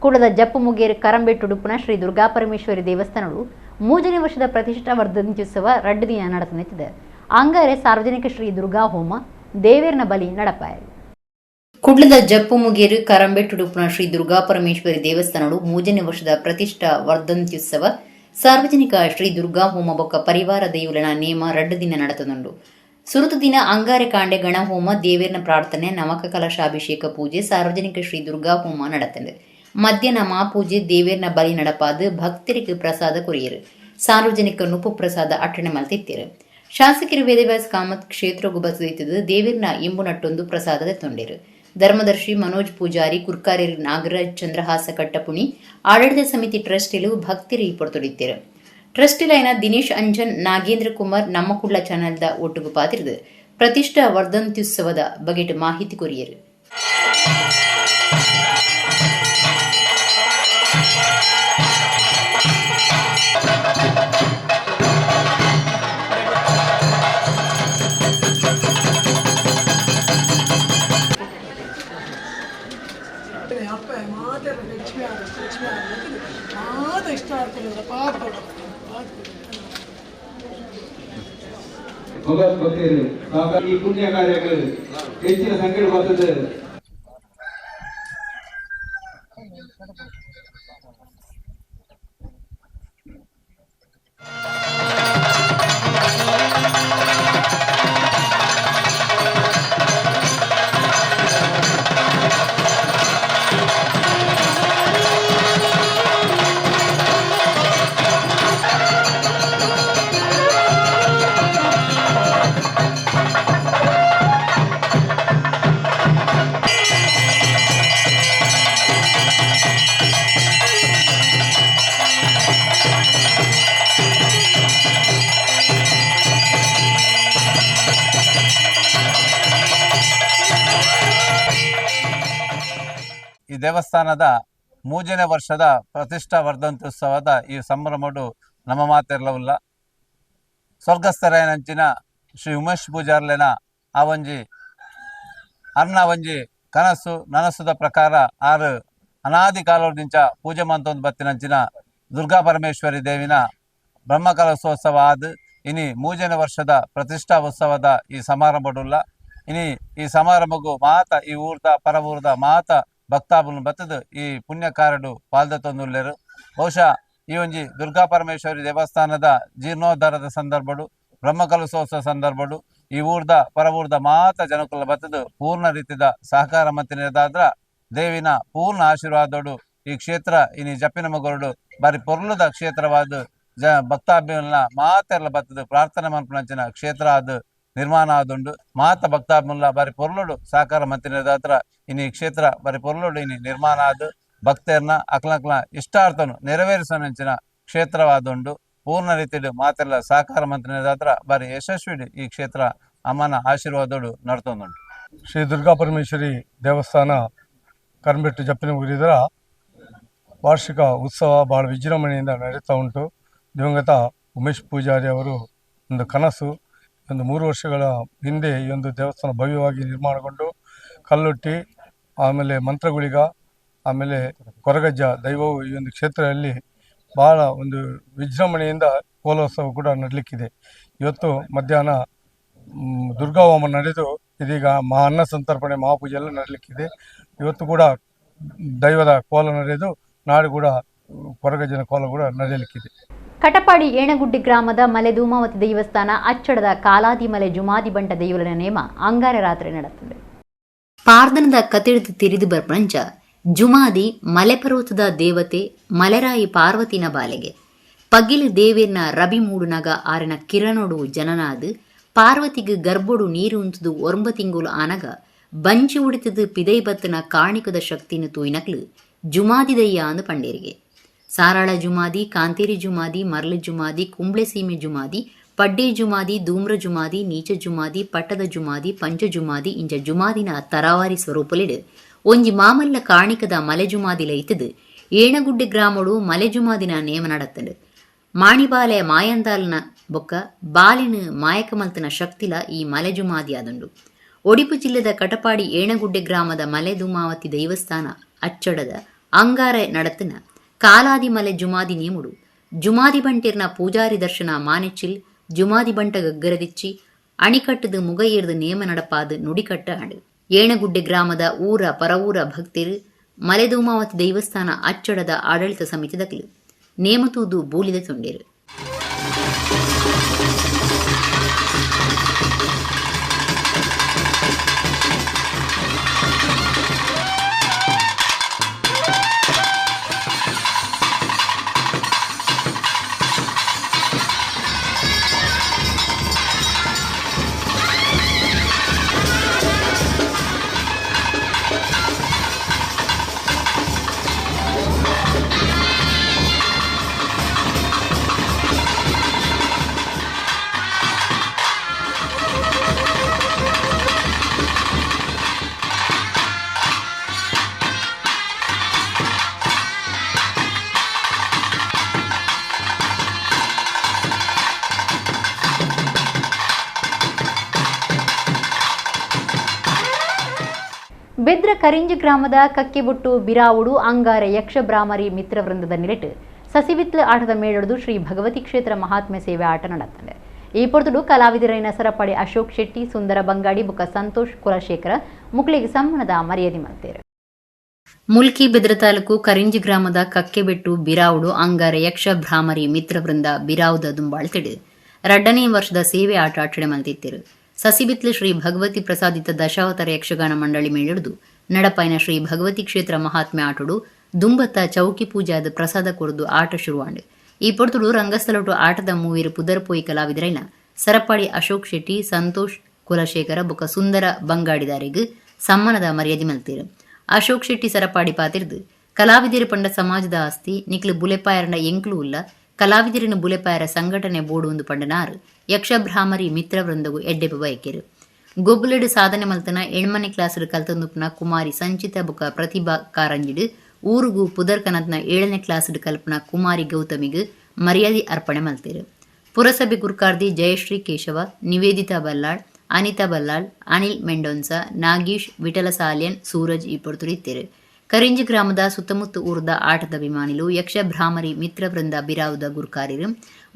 ಕೂಡದ ಜಪ್ಪು ಮುಗೇರು ಕರಂಬೆಟ್ಟುಡುಪುನ ಶ್ರೀ ದುರ್ಗಾಪರಮೇಶ್ವರಿ ದೇವಸ್ಥಾನವು 3ನೇ ವರ್ಷದ ಪ್ರತಿಷ್ಠಾ ವರ್ಧಂತ್ಯುತ್ಸವ 2 ದಿನ ನಡೆಸಲಿದೆ. ಅಂಗಾರೆ ಸಾರ್ವಜನಿಕ ಶ್ರೀ ದುರ್ಗಾ ಹೋಮ ದೇವೇರ್ನ ಬಲಿ ನಡಪಾಯರು. ಕುಡ್ಲದ ಜಪ್ಪು ಮುಗೇರು ಕರಂಬೆಟ್ಟುಡುಪುನ ಶ್ರೀ ದುರ್ಗಾಪರಮೇಶ್ವರಿ ದೇವಸ್ಥಾನವು 3ನೇ ವರ್ಷದ ಪ್ರತಿಷ್ಠಾ ವರ್ಧಂತ್ಯುತ್ಸವ ಸಾರ್ವಜನಿಕ ಶ್ರೀ ದುರ್ಗಾ ಹೋಮ ಬೊಕ್ಕ ಪರಿವಾರ ದೈವುಲನ ನೇಮ 2 ದಿನ ನಡೆತದುಂಡು. ಸುರುತ ದಿನ ಅಂಗಾರೆ ಕಾಂಡೆ ಗಣಹೋಮ, ದೇವೇರ್ನ ಪ್ರಾರ್ಥನೆ, ನವಕ ಕಲಶಾಭಿಷೇಕ ಪೂಜೆ, ಸಾರ್ವಜನಿಕ ಶ್ರೀ ದುರ್ಗಾ ಹೋಮ ನಡೆತಂಡು. ಮಧ್ಯಾಹ್ನ ಮಾಪೂಜೆ, ದೇವೇರ್ನ ಬಲಿ ನಡಪಾದು ಭಕ್ತರಿಗೆ ಪ್ರಸಾದ ಕೊರಿಯರು. ಸಾರ್ವಜನಿಕ ನುಪ್ಪು ಪ್ರಸಾದ ಅಟ್ಟಣೆ ಮಲ್ತಿತ್ತಿರು. ಶಾಸಕರು ವೇದವ್ಯಾಸ್ ಕಾಮತ್ ಕ್ಷೇತ್ರಗೂ ಬಸದಿತ್ತಿದ್ದು ದೇವೇರ್ನ ಇಂಬು ನಟ್ಟೊಂದು ಪ್ರಸಾದದ ತೊಂಡಿರು. ಧರ್ಮದರ್ಶಿ ಮನೋಜ್ ಪೂಜಾರಿ, ಕುರ್ಕಾರ್ಯರು ನಾಗರಾಜ್ ಚಂದ್ರಹಾಸ ಕಟ್ಟಪುಣಿ, ಆಡಳಿತ ಸಮಿತಿ ಟ್ರಸ್ಟಿಲು ಭಕ್ತರು ಪೊರ್ತೊಡಿತ್ತಿರು. ಟ್ರಸ್ಟಿಲೈನ ದಿನೇಶ್ ಅಂಜನ್, ನಾಗೇಂದ್ರ ಕುಮಾರ್ ನಮ್ಮ ಕುಡ್ಲ ಚಾನೆಲ್ದ ಒಟ್ಟುಗು ಪಾತಿರಿದು ಪ್ರತಿಷ್ಠಾ ವರ್ಧಂತ್ಯುತ್ಸವದ ಬಗೆಟ್ ಮಾಹಿತಿ ಕೊರಿಯರು. ಈ ಪುಣ್ಯ ಕಾರ್ಯಗಳು ಹೆಚ್ಚಿನ ಸಂಖ್ಯೆ ಬರ್ತದೆ. ಈ ದೇವಸ್ಥಾನದ ಮೂಜನೇ ವರ್ಷದ ಪ್ರತಿಷ್ಠಾ ವರ್ಧಂತ್ಯುತ್ಸವದ ಈ ಸಂಭ್ರಮಡು ನಮ್ಮ ಮಾತೆರ್ಲವುಲ್ಲ. ಸ್ವರ್ಗಸ್ಥರಾಯನಂಚಿನ ಶ್ರೀ ಉಮೇಶ್ ಪೂಜಾರ್ಲೆನ ಆ ಒಂಜಿ ಅರ್ನ ಒಂಜಿ ಕನಸು ನನಸುದ ಪ್ರಕಾರ ಆರು ಅನಾದಿ ಕಾಲೋದಿಂಚ ಪೂಜೆ ಮಂತೊಂದು ಬತ್ತಿನಂಚಿನ ದುರ್ಗಾ ಪರಮೇಶ್ವರಿ ದೇವಿನ ಬ್ರಹ್ಮಕಲಶೋತ್ಸವ ಆದ್ ಇನಿ ಮೂಜನೇ ವರ್ಷದ ಪ್ರತಿಷ್ಠಾ ಉತ್ಸವದ ಈ ಸಮಾರಂಭಡುಲ್ಲ. ಇನಿ ಈ ಸಮಾರಂಭಗೂ ಮಾತ ಈ ಊರ್ದ ಪರವೂರ್ದ ಮಾತ ಭಕ್ತಾಬುలను ಬತ್ತದು ಈ ಪುಣ್ಯ ಕಾರಡು ಪಾಲ್ದತ್ತೊಂದುಲ್ಲೇರು. ಬಹುಶಃ ಈ ಒಂಜಿ ದುರ್ಗಾ ಪರಮೇಶ್ವರಿ ದೇವಸ್ಥಾನದ ಜೀರ್ಣೋದ್ಧಾರದ ಸಂದರ್ಭಡು ಬ್ರಹ್ಮಕಲಶೋತ್ಸವ ಸಂದರ್ಭಡು ಈ ಊರ್ದ ಪರವೂರ್ದ ಮಾತ ಜನಕುಲ ಬತ್ತದು ಪೂರ್ಣ ರೀತಿದ ಸಹಕಾರ ಮಂತಿನಿದಾದ್ರ ದೇವಿನ ಪೂರ್ಣ ಆಶೀರ್ವಾದೋಡು ಈ ಕ್ಷೇತ್ರ ಇನಿ ಜಪ್ಪಿನ ಮಗರುಡು ಬಾರಿ ಪೊರ್ಲುದ ಕ್ಷೇತ್ರವಾದ ಜ ಭಕ್ತಾಭಿಮನ್ನ ಮಾತೆಲ್ಲ ಬತ್ತದು ಪ್ರಾರ್ಥನೆ ಮನ್ಪುನಂಚಿನ ಕ್ಷೇತ್ರ ಅದು ನಿರ್ಮಾಣ ಆದುಂಡು. ಮಾತ ಭಕ್ತಾಭಿಮಲ್ಲ ಬಾರಿ ಪೊರ್ಲುಡು ಸಹಕಾರ ಮಂತಿನಿದಾತ್ರ ಇನಿ ಕ್ಷೇತ್ರ ಬಾರಿ ಪೊರ್ಲುಡು ಇನಿ ನಿರ್ಮಾಣ ಆದು ಭಕ್ತರ್ನ ಅಕ್ಲಕ್ಲ ಇಷ್ಟಾರ್ಥನು ನೆರವೇರಿಸೋನಂಚಿನ ಕ್ಷೇತ್ರವಾದುಂಡು. ಪೂರ್ಣ ರೀತಿಯಲ್ಲಿ ಮಾತೆಲ್ಲ ಸಹಕಾರ ಮಂತ್ರಿದಾತ್ರ ಬಾರಿ ಯಶಸ್ವಿ ಈ ಕ್ಷೇತ್ರ ಅಮ್ಮನ ಆಶೀರ್ವಾದೋಡು ನಡ್ತೊಂದುಂಟು. ಶ್ರೀ ದುರ್ಗಾ ಪರಮೇಶ್ವರಿ ದೇವಸ್ಥಾನ ಕರಂಬೆಟ್ಟು ಜಪ್ಪಿನಗುರಿದರ ವಾರ್ಷಿಕ ಉತ್ಸವ ಭಾಳ ವಿಜೃಂಭಣೆಯಿಂದ ನಡೀತಾ ಉಂಟು. ದಿವಂಗತ ಉಮೇಶ್ ಪೂಜಾರಿ ಅವರು ಒಂದು ಕನಸು, ಒಂದು 3 ವರ್ಷಗಳ ಹಿಂದೆ ಈ ಒಂದು ದೇವಸ್ಥಾನ ಭವ್ಯವಾಗಿ ನಿರ್ಮಾಣಗೊಂಡು ಕಲ್ಲೊಟ್ಟಿ, ಆಮೇಲೆ ಮಂತ್ರಗುಳಿಗ, ಆಮೇಲೆ ಕೊರಗಜ್ಜ ದೈವವು ಈ ಒಂದು ಕ್ಷೇತ್ರದಲ್ಲಿ ಭಾಳ ಒಂದು ವಿಜೃಂಭಣೆಯಿಂದ ಕೋಲೋತ್ಸವ ಕೂಡ ನಡಲಿಕ್ಕಿದೆ. ಇವತ್ತು ಮಧ್ಯಾಹ್ನ ದುರ್ಗಾ ಹೋಮ ನಡೆದು ಇದೀಗ ಮಹಾ ಅನ್ನ ಸಂತರ್ಪಣೆ ಮಹಾಪೂಜೆ ಎಲ್ಲ ನಡಲಿಕ್ಕಿದೆ. ಇವತ್ತು ಕೂಡ ದೈವದ ಕೋಲ ನಡೆದು ನಾಳೆ ಕೂಡ ಕೊರಗಜ್ಜನ ಕೋಲ ಕೂಡ ನಡೆಯಲಿಕ್ಕಿದೆ. ಕಟಪಾಡಿ ಏಣಗುಡ್ಡಿ ಗ್ರಾಮದ ಮಲೆಧೂಮಾವತಿ ದೇವಸ್ಥಾನ ಅಚ್ಚಡದ ಕಾಲಾದಿಮಲೆ ಜುಮಾದಿ ಬಂಟ ದೇವರ ನೇಮ ಅಂಗಾರೆ ರಾತ್ರಿ ನಡೆಯುತ್ತದೆ. ಪಾರ್ದನದ ಕತಿಳಿದು ತಿರಿದು ಬರ್ಪಂಚ ಜುಮಾದಿ ಮಲೆಪರ್ವತದ ದೇವತೆ ಮಲೆರಾಯಿ ಪಾರ್ವತಿನ ಬಾಲೆಗೆ ಪಗಿಲು ದೇವಿರ್ನ ರಬಿ ಮೂಡುನಗ ಆರನ ಕಿರಣೊಡು ಜನನಾದು ಪಾರ್ವತಿಗೆ ಗರ್ಭೊಡು ನೀರು ಉಂತುದು 9 ತಿಂಗಳು ಆನಗ ಬಂಚಿ ಉಡಿತದು ಪಿದೈ ಬತ್ತನ ಕಾಣಿಕದ ಶಕ್ತಿನ ತೂಯಿನಕ್ಲು ಜುಮಾದಿದಯ್ಯ ಅಂದು ಪಂಡೇರಿಗೆ. ಸಾರಾಳ ಜುಮಾದಿ, ಕಾಂತೇರಿ ಜುಮಾದಿ, ಮರಳು ಜುಮಾದಿ, ಕುಂಬ್ಳೆ ಸೀಮೆ ಜುಮಾದಿ, ಪಡ್ಡೆ ಜುಮಾದಿ, ಧೂಮ್ರ ಜುಮಾದಿ, ನೀಚ ಜುಮಾದಿ, ಪಟ್ಟದ ಜುಮಾದಿ, ಪಂಚ ಜುಮಾದಿ ಇಂಚ ಜುಮಾದಿನ ತರಾವಾರಿ ಸ್ವರೂಪಲಿಡು ಒಂಜಿ ಮಾಮಲ್ಲ ಕಾಣಿಕದ ಮಲೆಜುಮಾದಿಲ ಇತ್ತದು ಏಣಗುಡ್ಡೆ ಗ್ರಾಮಡು ಮಲೆಜುಮಾದಿನ ನೇಮ ನಡತ್ತಂಡು. ಮಾಣಿಬಾಲೆ ಮಾಯಂದಾಲ್ನ ಬೊಕ್ಕ ಬಾಲಿನ ಮಾಯಕಮಲ್ತನ ಶಕ್ತಿಲ ಈ ಮಲೆಜುಮಾದಿ ಆದುಂಡು. ಒಡಿಪು ಜಿಲ್ಲೆದ ಕಟಪಾಡಿ ಏಣಗುಡ್ಡೆ ಗ್ರಾಮದ ಮಲೆಧೂಮಾವತಿ ದೇವಸ್ಥಾನ ಅಚ್ಚಡದ ಅಂಗಾರೆ ನಡತನ ಕಾಲಾದಿ ಮಲೆ ಜುಮಾದಿ ನೇಮುಡು ಜುಮಾದಿ ಬಂಟಿರ್ನ ಪೂಜಾರಿ ದರ್ಶನ ಮಾನೆಚ್ಚಿಲ್ ಜುಮಾದಿ ಬಂಟ ಗಗ್ಗರದಿಚ್ಚಿ ಅಣಿಕಟ್ಟದು ಮುಗೈಯರ್ದು ನೇಮ ನಡಪಾದು ನುಡಿಕಟ್ಟ ಆಡು. ಏಣಗುಡ್ಡೆ ಗ್ರಾಮದ ಊರ ಪರವೂರ ಭಕ್ತಿರು ಮಲೆಧೂಮಾವತಿ ದೇವಸ್ಥಾನ ಅಚ್ಚಡದ ಆಡಳಿತ ಸಮಿತಿದಕ್ಲು ನೇಮತೂದು ಬೂಲಿದ ತುಂಡಿರು. ಬೆದ್ರ ಕರಿಂಜಿ ಗ್ರಾಮದ ಕಕ್ಕಿಬುಟ್ಟು ಬಿರಾವುಡು ಅಂಗಾರೆ ಯಕ್ಷಭ್ರಾಮರಿ ಮಿತ್ರವೃಂದದ ನಿರೆಟು ಸಸಿಬಿತ್ಲು ಆಟದ ಮೇಳೊಡೆದು ಶ್ರೀ ಭಗವತಿ ಕ್ಷೇತ್ರ ಮಹಾತ್ಮೆ ಸೇವೆ ಆಟ ನಡೆಯುತ್ತದೆ. ಈ ಪೊರ್ತುಡು ಕಲಾವಿದರೈನ ಸರಪಡಿ ಅಶೋಕ್ ಶೆಟ್ಟಿ, ಸುಂದರ ಬಂಗಾಡಿ ಬುಕ್ಕ ಸಂತೋಷ್ ಕುಲಶೇಖರ ಮುಕ್ಳಿಗೆ ಸಮ್ಮಾನದ ಮರ್ಯಾದೆ ಮಾಡ್ತಾರೆ. ಮುಲ್ಕಿ ಬೆದ್ರ ತಾಲೂಕು ಕರಿಂಜಿ ಗ್ರಾಮದ ಕಕ್ಕೆಬೆಟ್ಟು ಬಿರಾವುಡು ಅಂಗಾರೆ ಯಕ್ಷಭ್ರಾಮರಿ ಮಿತ್ರವೃಂದ ಬಿರಾವುದ ದುಂಬಾಳ್ತಿಡು 2ನೇ ವರ್ಷದ ಸೇವೆ ಆಟ ಆಚರಣೆ ಮಲ್ತಿತ್ತಿರು. ಸಸಿಬಿತ್ಲು ಶ್ರೀ ಭಗವತಿ ಪ್ರಸಾದಿತ ದಶಾವತಾರ ಯಕ್ಷಗಾನ ಮಂಡಳಿ ಮೇಳಿಡುದು ನಡಪಾಯಿನ ಶ್ರೀ ಭಗವತಿ ಕ್ಷೇತ್ರ ಮಹಾತ್ಮೆ ಆಟೋಡು ದುಂಬತ್ತ ಚೌಕಿ ಪೂಜಾದ ಪ್ರಸಾದ ಕೊರದು ಆಟ ಶುರುವಾಂಡು. ಈ ಪೊರ್ತುಡು ರಂಗಸ್ಥಳಟು ಆಟದ ಮೂವೀರು ಪುದರ್ಪೋಯಿ ಕಲಾವಿದರೈನ ಸರಪಾಡಿ ಅಶೋಕ್ ಶೆಟ್ಟಿ, ಸಂತೋಷ್ ಕುಲಶೇಖರ ಬೊಕ ಸುಂದರ ಬಂಗಾಡಿದಾರಿಗ್ ಸಮ್ಮಾನದ ಮರ್ಯಾದೆ ಮಲ್ತೀರು. ಅಶೋಕ್ ಶೆಟ್ಟಿ ಸರಪಾಡಿ ಪಾತಿರ್ದು ಕಲಾವಿದರು ಪಂಡ ಸಮಾಜದ ಆಸ್ತಿ ನಿಕ್ಲು ಬುಲೆಪಾಯರನ ಎಂಕ್ಲು ಉಲ್ಲ ಕಲಾವಿದರಿನ ಬುಲೆಪಾಯರ ಸಂಘಟನೆ ಬೋಡು ಒಂದು ಪಂಡನಾರು ಯಕ್ಷಭ್ರಾಮರಿ ಮಿತ್ರವೃಂದಗು ಎಡ್ಡೆಪು ಬಯಕೆರು. ಗೊಬ್ಬುಲೆಡು ಸಾಧನೆ ಮಲ್ತನ 8ನೇ ಕ್ಲಾಸ್ ಕಲ್ತಂದುಪ್ಪುನ ಕುಮಾರಿ ಸಂಚಿತ ಬೊಕ ಪ್ರತಿಭಾ ಕಾರಂಜಿಡು ಊರುಗು ಪುದರ್ಕನತ್ನ 7ನೇ ಕ್ಲಾಸ್ ಕಲ್ಪನ ಕುಮಾರಿ ಗೌತಮಿಗ್ ಮರ್ಯಾದೆ ಅರ್ಪಣೆ ಮಲ್ತೇರು. ಪುರಸಭೆ ಗುರ್ಕಾರ್ದಿ ಜಯಶ್ರೀ ಕೇಶವ, ನಿವೇದಿತಾ ಬಲ್ಲಾಳ್, ಅನಿತಾ ಬಲ್ಲಾಳ್, ಅನಿಲ್ ಮೆಂಡೋನ್ಸಾ, ನಾಗೇಶ್, ವಿಠಲ ಸಾಲ್ಯನ್, ಸೂರಜ್ ಈ ಪೊರ್ತುಡಿತ್ತೇರು. ಕರಿಂಜಿ ಗ್ರಾಮದ ಸುತ್ತಮುತ್ತ ಊರದ ಆಟದ ಅಭಿಮಾನಿಲು ಯಕ್ಷಭ್ರಾಮರಿ ಮಿತ್ರವೃಂದ ಬಿರಾವುದ ಗುರ್ಕಾರಿರು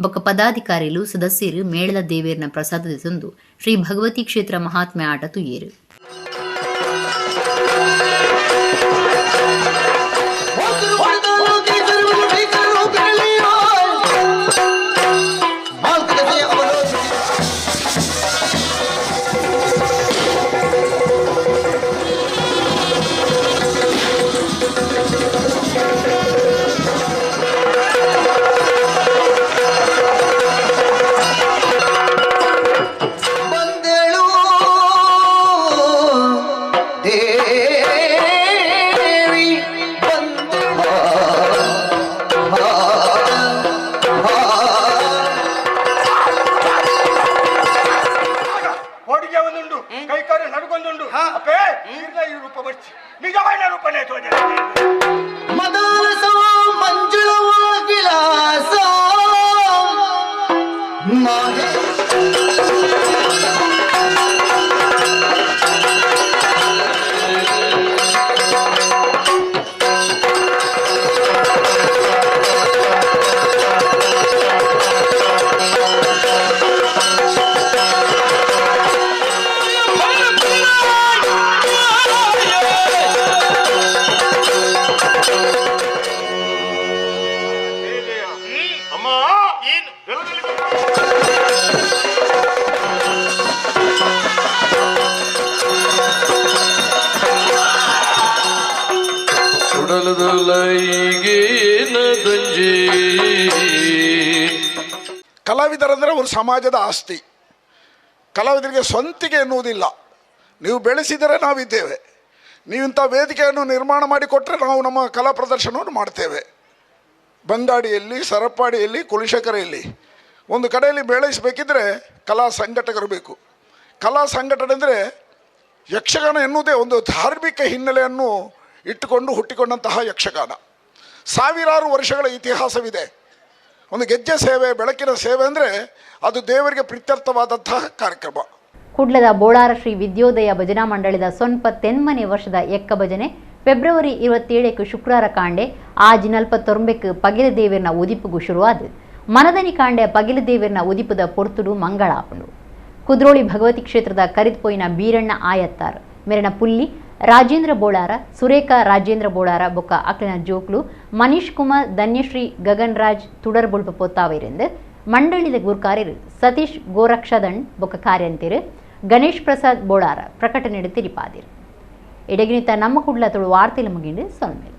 ಬೊಕ್ಕ ಪದಾಧಿಕಾರಿಲು ಸದಸ್ಯರು ಮೇಳದ ದೇವೇರ್ನ ಪ್ರಸಾದ ತಂದು ಶ್ರೀ ಭಗವತಿ ಕ್ಷೇತ್ರ ಮಹಾತ್ಮೆ ಆಟ ತುಯ್ಯೇರು. ಕಲಾವಿದರಂದರೆ ಅವರು ಸಮಾಜದ ಆಸ್ತಿ. ಕಲಾವಿದರಿಗೆ ಸ್ವಂತಿಕೆ ಎನ್ನುವುದಿಲ್ಲ. ನೀವು ಬೆಳೆಸಿದರೆ ನಾವಿದ್ದೇವೆ, ನೀವಿಂಥ ವೇದಿಕೆಯನ್ನು ನಿರ್ಮಾಣ ಮಾಡಿಕೊಟ್ಟರೆ ನಾವು ನಮ್ಮ ಕಲಾ ಪ್ರದರ್ಶನವನ್ನು ಮಾಡ್ತೇವೆ. ಬಂಗಾಡಿಯಲ್ಲಿ, ಸರಪಾಡಿಯಲ್ಲಿ, ಕುಲಶೇಖರೆಯಲ್ಲಿ ಒಂದು ಕಡೆಯಲ್ಲಿ ಬೆಳೆಸಬೇಕಿದ್ರೆ ಕಲಾ ಸಂಘಟಕರು ಬೇಕು. ಕಲಾ ಸಂಘಟನೆ ಅಂದರೆ ಯಕ್ಷಗಾನ ಎನ್ನುವುದೇ ಒಂದು ಧಾರ್ಮಿಕ ಹಿನ್ನೆಲೆಯನ್ನು ಇಟ್ಟುಕೊಂಡು ಹುಟ್ಟಿಕೊಂಡಂತಹ ಯಕ್ಷಗಾನ. ಸಾವಿರಾರು ವರ್ಷಗಳ ಇತಿಹಾಸವಿದೆ. ಒಂದು ಗೆಜ್ಜೆ ಸೇವೆ, ಬೆಳಕಿನ ಸೇವೆ ಅಂದರೆ ಅದು ದೇವರಿಗೆ ಪ್ರೀತ್ಯರ್ಥವಾದಂತಹ ಕಾರ್ಯಕ್ರಮ. ಕುಡ್ಲದ ಬೋಳಾರ ಶ್ರೀ ವಿದ್ಯೋದಯ ಭಜನಾ ಮಂಡಳಿದ 98 ವರ್ಷದ ಎಕ್ಕ ಭಜನೆ ಫೆಬ್ರವರಿ 27 ಶುಕ್ರವಾರ ಕಾಂಡೆ ಆಜ್ 49 ಪಗಿಲ ದೇವರ್ನ ಉದಿಪುಗು ಶುರುವಾದ. ಮನದನಿ ಕಾಂಡೆ ಪಗಿಲ ದೇವರ್ನ ಉದಿಪುದ ಪೊರ್ತುಡು ಮಂಗಳಾಪುಂಡು. ಕುದ್ರೋಳಿ ಭಗವತಿ ಕ್ಷೇತ್ರದ ಕರಿತ್ಪೋಯಿನ ಬೀರಣ್ಣ ಆಯತ್ತಾರ್ ಮೆರನ ಪುಲ್ಲಿ ರಾಜೇಂದ್ರ ಬೋಳಾರ, ಸುರೇಖಾ ರಾಜೇಂದ್ರ ಬೋಳಾರ ಬೊಕ್ಕ ಅಕ್ಲಿನ ಜೋಕ್ಲು ಮನೀಶ್ ಕುಮಾರ್, ಧನ್ಯಶ್ರೀ, ಗಗನ್ ರಾಜ್ ತುಡರ್ ಬೊಳ್ಪ ಪೊತ್ತಾವಿರಿಂದ ಮಂಡಳಿದ ಗುರ್ಕಾರ್ಯರು ಸತೀಶ್ ಗೋರಕ್ಷದಂಡ್ ಬೊಕ್ಕ ಕಾರ್ಯಂತಿರು ಗಣೇಶ್ ಪ್ರಸಾದ್ ಬೋಳಾರ ಪ್ರಕಟಣೆ ತಿರಿಪಾದಿರು. ಎಡಗಿನಿತ ನಮ್ಮ ಕುಡ್ಲ ತುಳು ವಾರ್ತೆಲ ಮುಗಿಂಡು ಸೊಲ್ಮೇಲೆ.